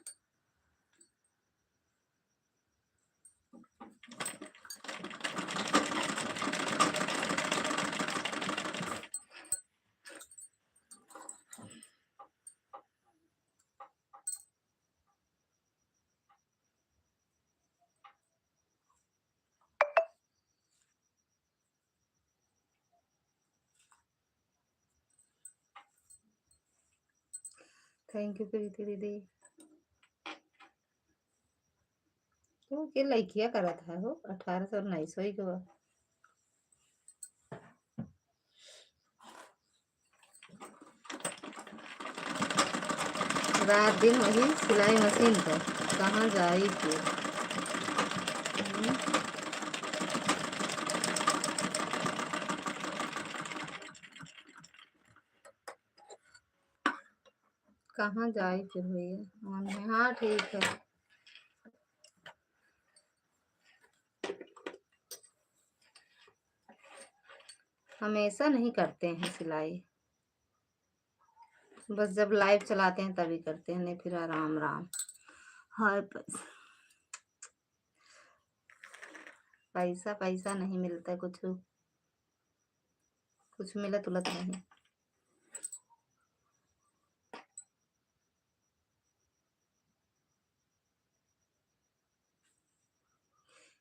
Thank you प्रीति दीदी। तो के लइकिया करत है हो, अठारह सौ उन्नीस होई गवा। रात दिन वही सिलाई मशीन पर, कहाँ जाई फिर? हम्म। कहाँ जाई फिर भैया? On है, हाँ, ठीक है। हमेशा नहीं करते हैं सिलाई, बस जब live चलाते हैं तभी करते हैं, नहीं फिर आराम आराम। हाय पैसा, पैसा, पैसा नहीं मिलता कुछ, कुछ मिलत उलत नहीं।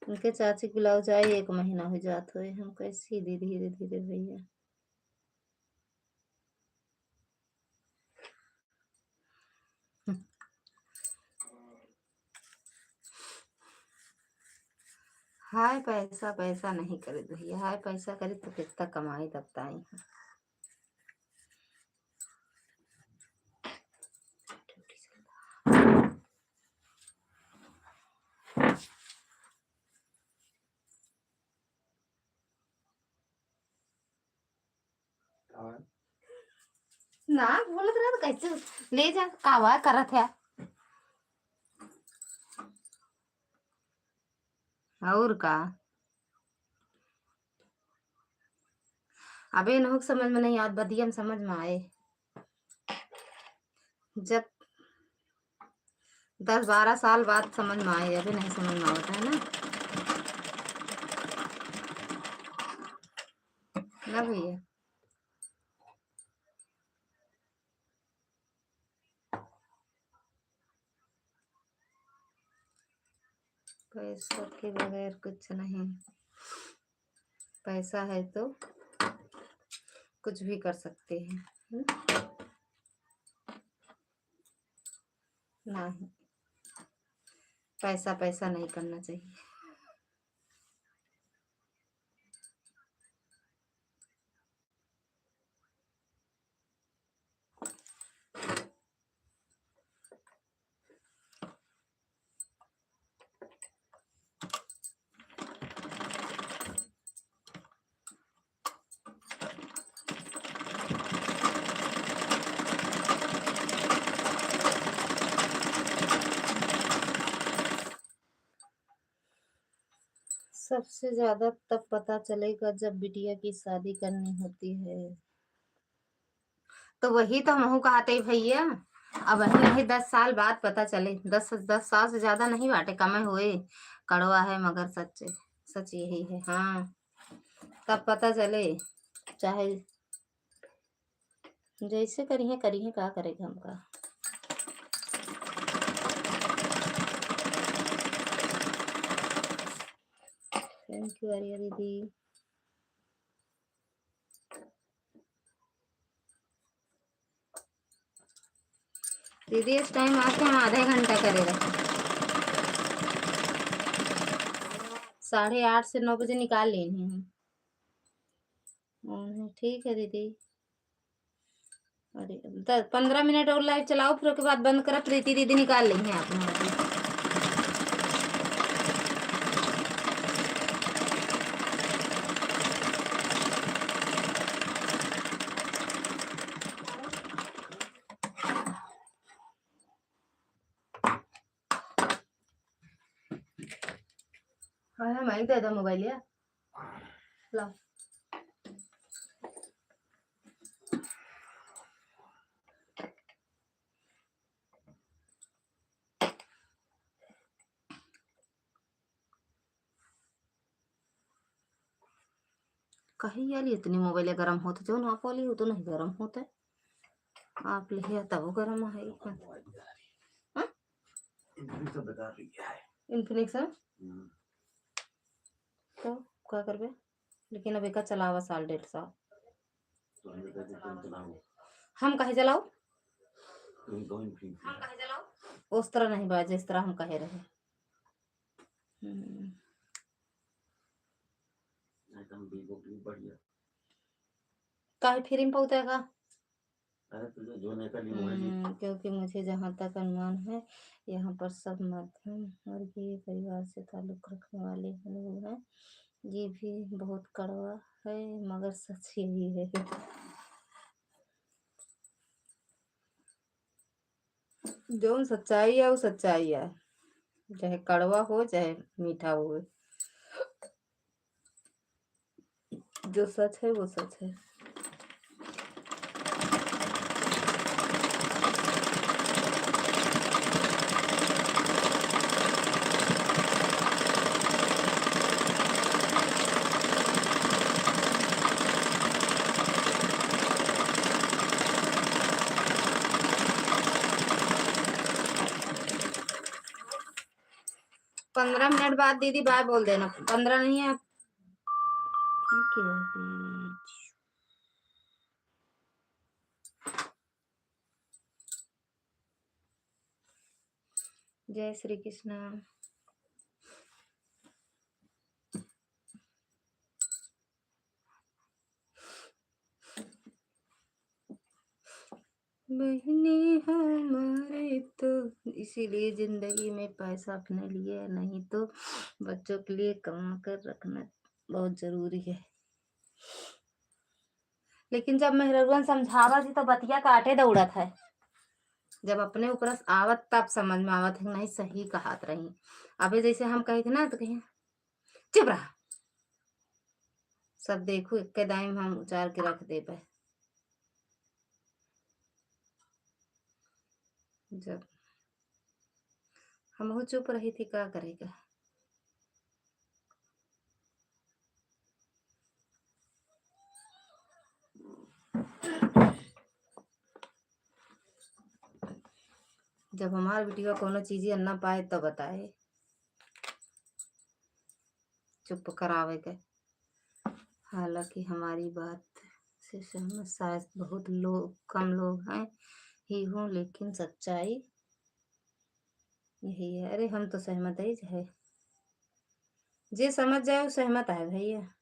इनके चाची के ब्लाउज आए एक महीना हो जात होए, हम कहे सी दी धीरे धीरे भैया। हाय पैसा, पैसा नहीं करे भैया, हाय पैसा करे तो कितना कमाई तब ताई। ना बोलत रहा तो कैसे ले जा, कावा करत है। और का? अबे इनहू के समझ में नहीं आवत, बदिया में समझ में आए। जब दस बारह साल बाद समझ में आए, अबे नहीं समझ में आवत है ना। ना भैया। पैसा के बगैर कुछ नहीं, पैसा है तो कुछ भी कर सकते हैं, हम्म? नहीं, पैसा, पैसा नहीं करना चाहिए। सबसे ज्यादा तब पता चलेगा जब बिटिया की शादी करनी होती है। तो वही तो हमहू कहत ही भैया, अब वही नहीं, दस साल बाद पता चले, दस, दस साल से ज्यादा नहीं बाटे, कमे हुए, कड़वा है मगर सच, सच यही है। हाँ, तब पता चले, चाहे जैसे करिहे, करिहे, का करेगा हमका। Thank you आर्या दीदी। दीदी, इस time आके हम आधा घंटा करे रहे। साढ़े आठ से नौ बजे निकाल लेनी है। हम्म, ठीक है दीदी। अरे, द-, पन्द्रह मिनट और live चलाओ, फिर ओके बाद बंद करा, प्रीति दीदी निकाल लेंगे आप लोगों को। अरे, मैं ही दे दो मोबाइल या। ला। कही यार, इतनी मोबाइल गरम होत, जो ना बोली, वो तो नहीं गरम होता। आप ले तब वो गरम है। हाँ? Infinix तो बेकार रही है। Infinix है? हम्म। तो का करबे? लेकिन अब एका चलावा साल डेढ़ साल। तो हम कहते तुम चलाओ। हम काहे चलाओ? तुम दो Infinix हम है। काहे चलाओ? उस तरह नहीं बा, जिस तरह हम कहे रहे। हम्म। एकदम Vivo भी बढ़िया। काहे free में पौते का? अरे, तुझे जो नहीं करनी, वो है जी। हम्म, क्योंकि मुझे जहाँ तक अनुमान है, यहाँ पर सब मध्यम वर्गीय परिवार से ताल्लुक रखने वाले लोग हैं। ये भी बहुत कड़वा है, मगर सच यही है। जौन सच्चाई है, वो सच्चाई है, चाहे कड़वा हो, चाहे मीठा हो। जो सच है, वो सच है। पन्द्रह मिनट बाद दीदी bye बोल देना। पन्द्रह नहीं है। जय श्री कृष्णा। बहिनी हमारे तो इसीलिए जिंदगी में पैसा अपने लिए, नहीं तो बच्चों के लिए कमा कर रखना बहुत जरूरी है। लेकिन जब मेहररुअन समझावत ही तो बतिया काटे दौड़त है, जब अपने ऊपर से आवत तब समझ में आवत है, नहीं सही कहत रही। अबे जैसे हम कही थी ना तो कही, "चुप रहा, सब देखू, एक दाई में हम उचार के रख देबे।" जब हमहू चुप रही थी, का करेगा? जब हमार बिटिया कोनो चीज अन्ना पाए तो बताए, चुप करावे के। हालांकि हमारी बात से सहमत शायद बहुत लोग, कम लोग हैं ही हूँ, लेकिन सच्चाई यही है। अरे हम तो सहमत ही है, जे समझ जाए वो सहमत है भैया।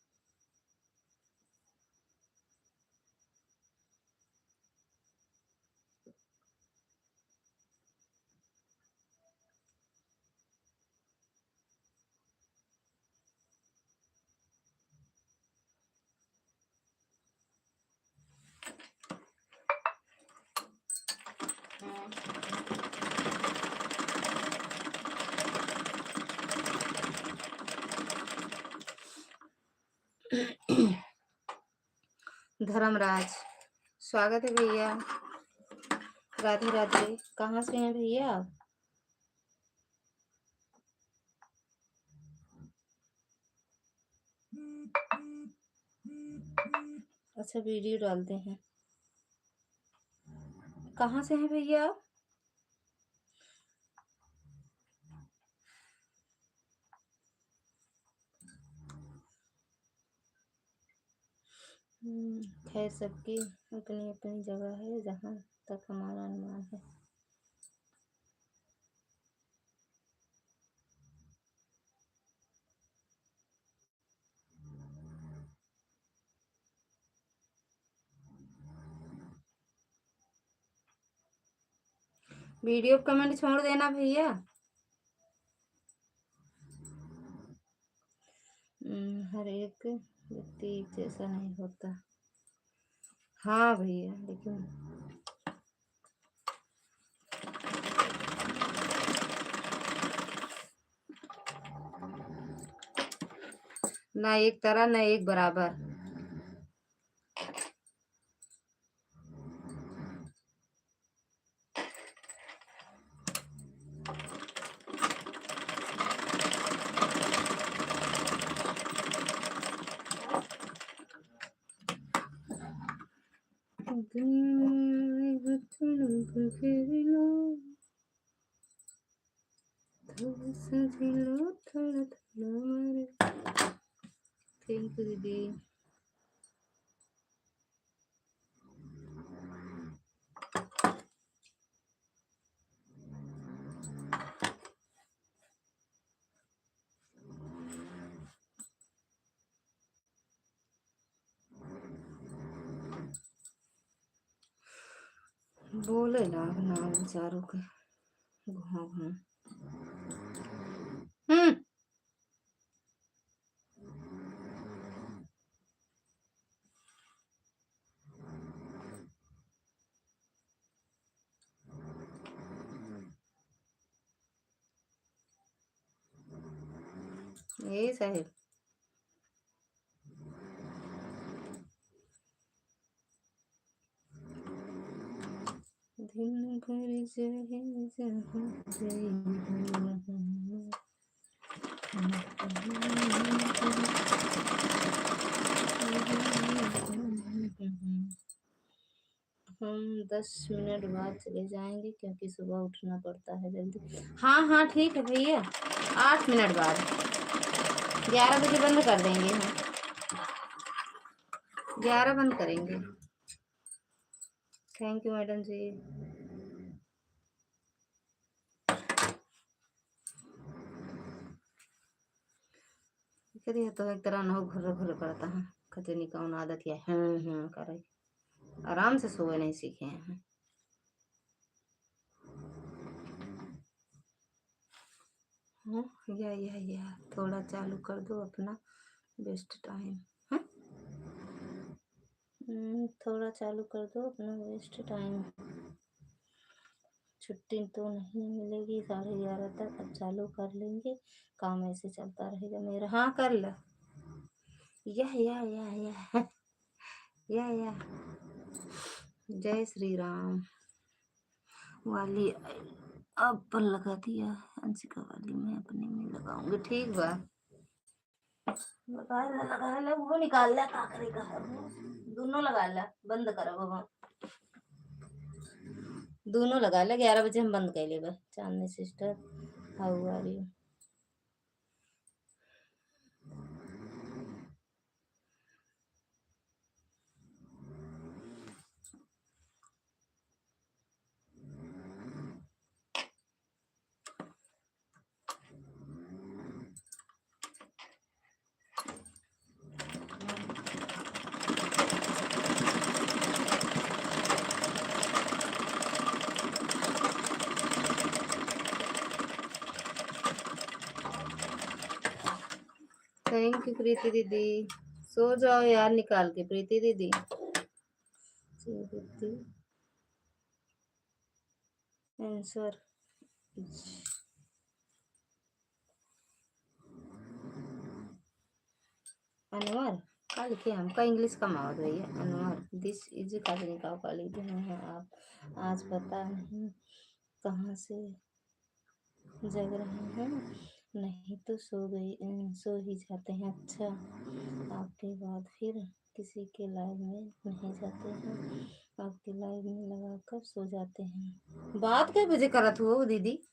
धर्मराज, स्वागत है भैया। राधे राधे। कहाँ से हैं भैया आप? अच्छा, वीडियो डालते हैं। कहाँ से हैं भैया आप? हम्म, खैर, सबकी अपनी अपनी जगह है, जहाँ तक हमारा अनुमान है। वीडियो पे कमेंट छोड़ देना भैया। हम्म, हर एक व्यक्ति एक जैसा नहीं होता। हाँ भैया, लेकिन ना एक तरह, ना एक बराबर। थोड़ा सा झेलो, थोड़ा थोड़ा मारे। Thank you दीदी। बोले लाग ना बेचारों के घुमा घुमा। हम्म। यही साहेब। दिन भर चाहे जहाँ जाइबो। हम दस मिनट बाद चले जाएंगे क्योंकि सुबह उठना पड़ता है जल्दी। हाँ, हाँ, ठीक है भैया, आठ मिनट बाद, ग्यारह बजे बंद कर देंगे हम, ग्यारह बंद करेंगे। Thank you मैडम जी। करिए तो एक तरह न हो घुर्र घुर्र करता है, खतनी कौन आदत है, हम्म, हम्म, करे। आराम से सोए नहीं सीखे हैं। हाँ, या, या, या, थोड़ा चालू कर दो अपना waste time, हाँ? हम्म, थोड़ा चालू कर दो अपना waste time। छुट्टी तो नहीं मिलेगी साढ़े ग्यारह तक, अब चालू कर लेंगे, काम ऐसे चलता रहेगा मेरा। हाँ, कर ले। या, या, या, या। या, या। जय श्री राम। वाली अब पर लगा दिया, अंशिका वाली मैं अपने में लगाऊंगी। ठीक बा, लगा ले, लगा ले, वो निकाल ले, का करे का है वो? दोनों लगा ले, बंद कर अब हम। दोनों लगा ले, ग्यारह बजे हम बंद कर लेबे। Chandni sister, how are you? Thank you Preeti दीदी। सो जाओ यार निकाल के प्रीति दीदी। सो दीदी। Answer। अनवर, का लिखे? हमका English कम आवत भैया। अनवर, this is का लिखे? हाँ, हाँ, आप आज पता नहीं कहाँ से जग रहे हैं, नहीं तो सो गई, अ, सो ही जाते हैं। अच्छा, आपके बाद फिर किसी के live में नहीं जाते हैं, आपके live में लगाकर सो जाते हैं। बात कै बजे करत हुआ दीदी?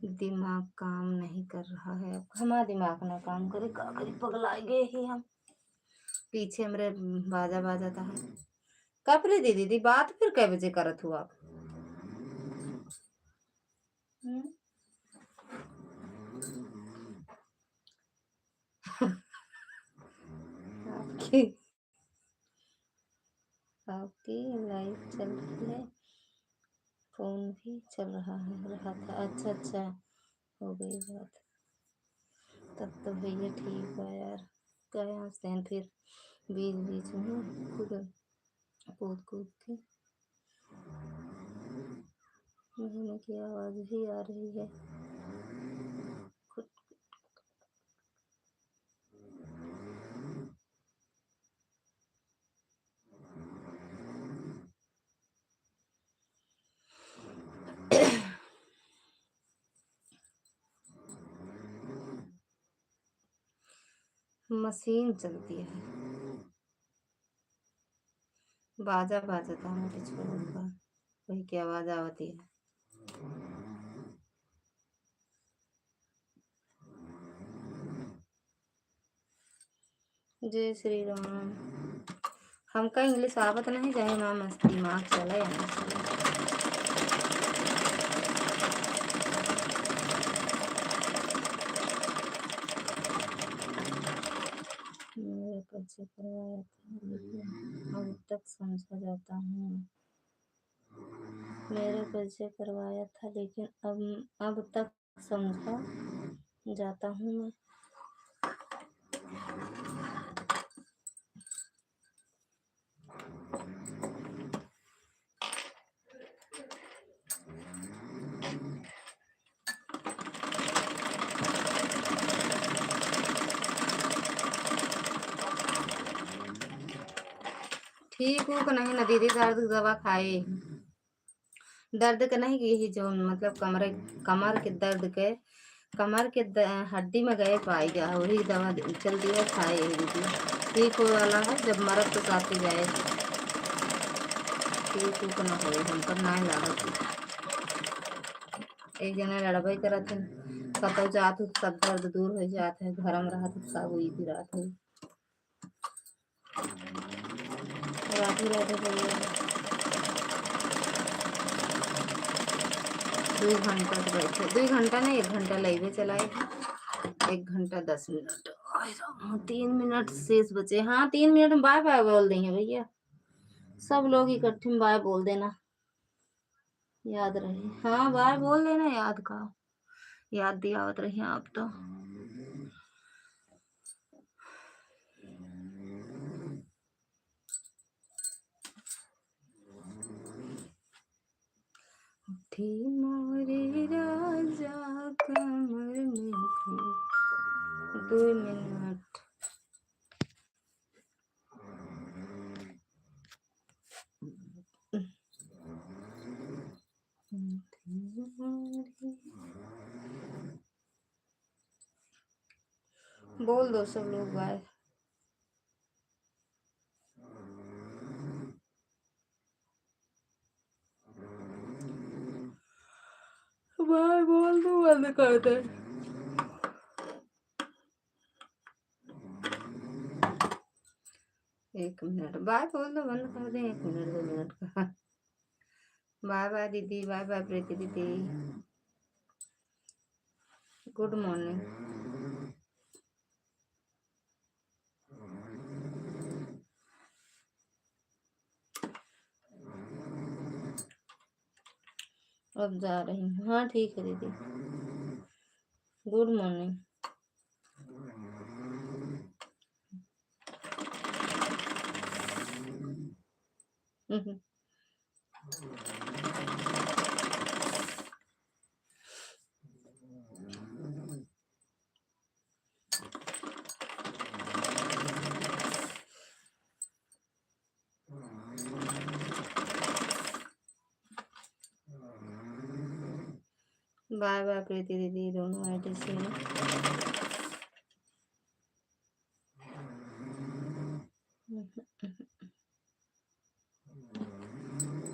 दिमाग काम नहीं कर रहा है, अब हमारा दिमाग ना काम करे, का करी, पगला गए ही हम। पीछे हमरे बाजा बाजत है। कब रे दीदी, दी बात फिर कै बजे करत हो आप? हम्म? आपकी, आपकी live चल रही है, phone भी चल रहा है, रहा था। अच्छा, अच्छा, हो गई बात। तब तो भैया ठीक बा यार, काहे हंसते हैं फिर बीच बीच में कूद, कूद कूद के। महीने की आवाज भी आ रही है। खुट, मशीन चलती है। बाजा बाजता है पीछे का, वही की आवाज आवती है। जय श्री राम। हमका इंग्लिश आवत नहीं, चाहे माँ मस्ती दिमाग चले या ना चले। मेरा परिचय करवाया था, लेकिन अब तक समझा जाता हूँ। मेरा परिचय करवाया था, लेकिन अब, अब तक समझा जाता हूँ मैं। ठीक हो कि नहीं ना दीदी, दर्द की दवा खाए? दर्द के नहीं, कि यही जो मतलब कमरे, कमर के दर्द के, कमर के द-, हड्डी में गैप आइ गया है, वही दवा दे-, चलती है, खाए यही दीदी। ठीक हो वाला है, जब मरद तो साथ ही जाए। ठीक हो के ना हो, हम पर ना लागत है। एक जना लड़बे करत है, कतौ जात हो, सब दर्द दूर हो जात है, घर में रहत हो, सब वही पिरात है। राधे राधे भैया। दुइ घंटा तो बैठे, दुइ घंटा नहीं, एक घंटा लाइवे चलाए, एक घंटा दस मिनट। आय राम, तीन मिनट शेष बचे। हाँ, तीन मिनट में बाय बाय बोल देंगे भैया, सब लोग इकट्ठे में बाय बोल देना। याद रही। हाँ, बाय बोल देना याद का। याद दियावत रही आप तो। उठी मोरे राजा कमर में घुन। दुइ मिनट। बोल दो सब लोग बाय। बाय बोल दो, बंद कर दे। एक मिनट, बाय बोल दो, बंद कर दे, एक मिनट, दो मिनट का। बाय बाय दीदी, बाय बाय प्रीति दीदी। Good morning. अब जा रही हूँ। हाँ, ठीक है दीदी। Good morning. बाय बाय प्रीति दीदी, दोनों आईडी से।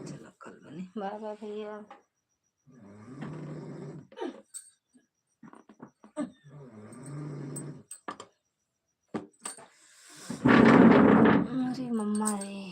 चलो कल बने। बाय बाय भैया। अरे मम्मा रे।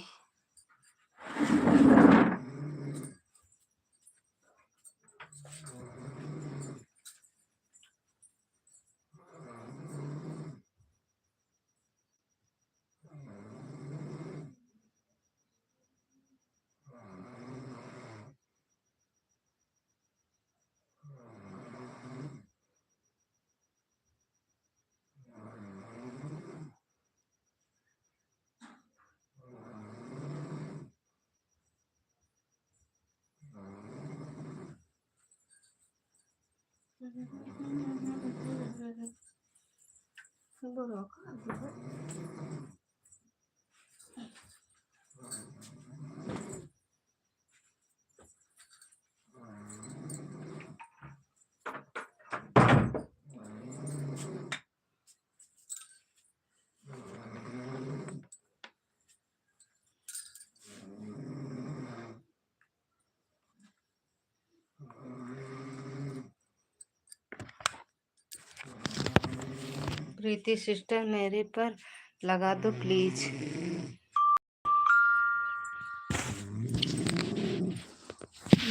प्रीति सिस्टर, मेरे पर लगा दो प्लीज।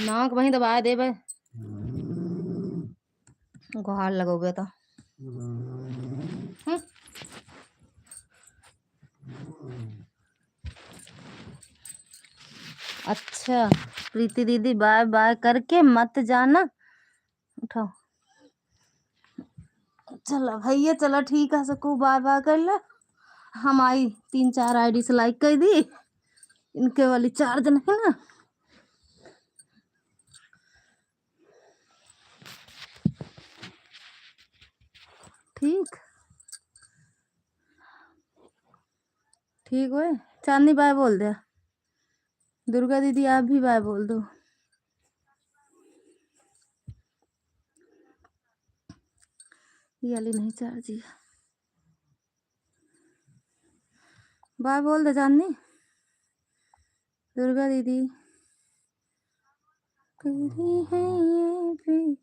नाक वहीं दबाए देबे। गुहार लगोगे तो। हम्म। अच्छा, प्रीति दीदी, बाय बाय करके मत जाना। उठाओ। चला भैया, चला ठीक है, सबको बाय बाय कर ले। हम आई, तीन चार आईडी से लाइक कर दी, इनके वाली चार्ज नहीं ना। ठीक, ठीक है, चांदनी बाय बोल दे। दुर्गा दीदी, आप भी बाय बोल दो। ये वाली नहीं चार्ज है। बाय बोल दे चांदनी। दुर्गा दीदी। करी है ये भी।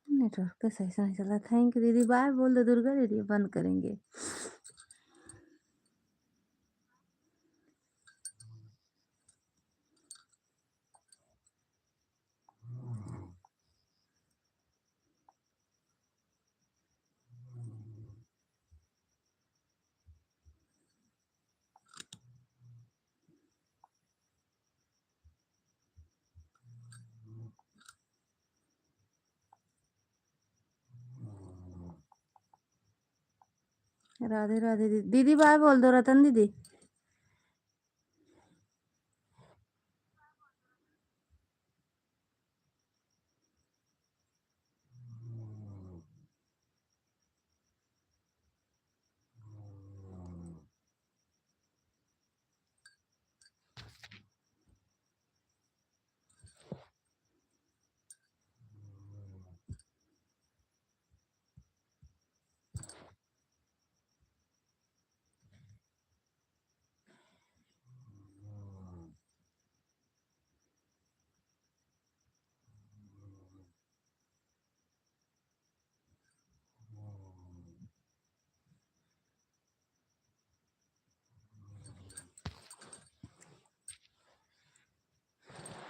नेटवर्क पे सही से नहीं चला। थैंक यू दीदी, बाय बोल दो दुर्गा दीदी, बंद करेंगे। राधे राधे दी-, दीदी बाय बोल दो रतन दीदी।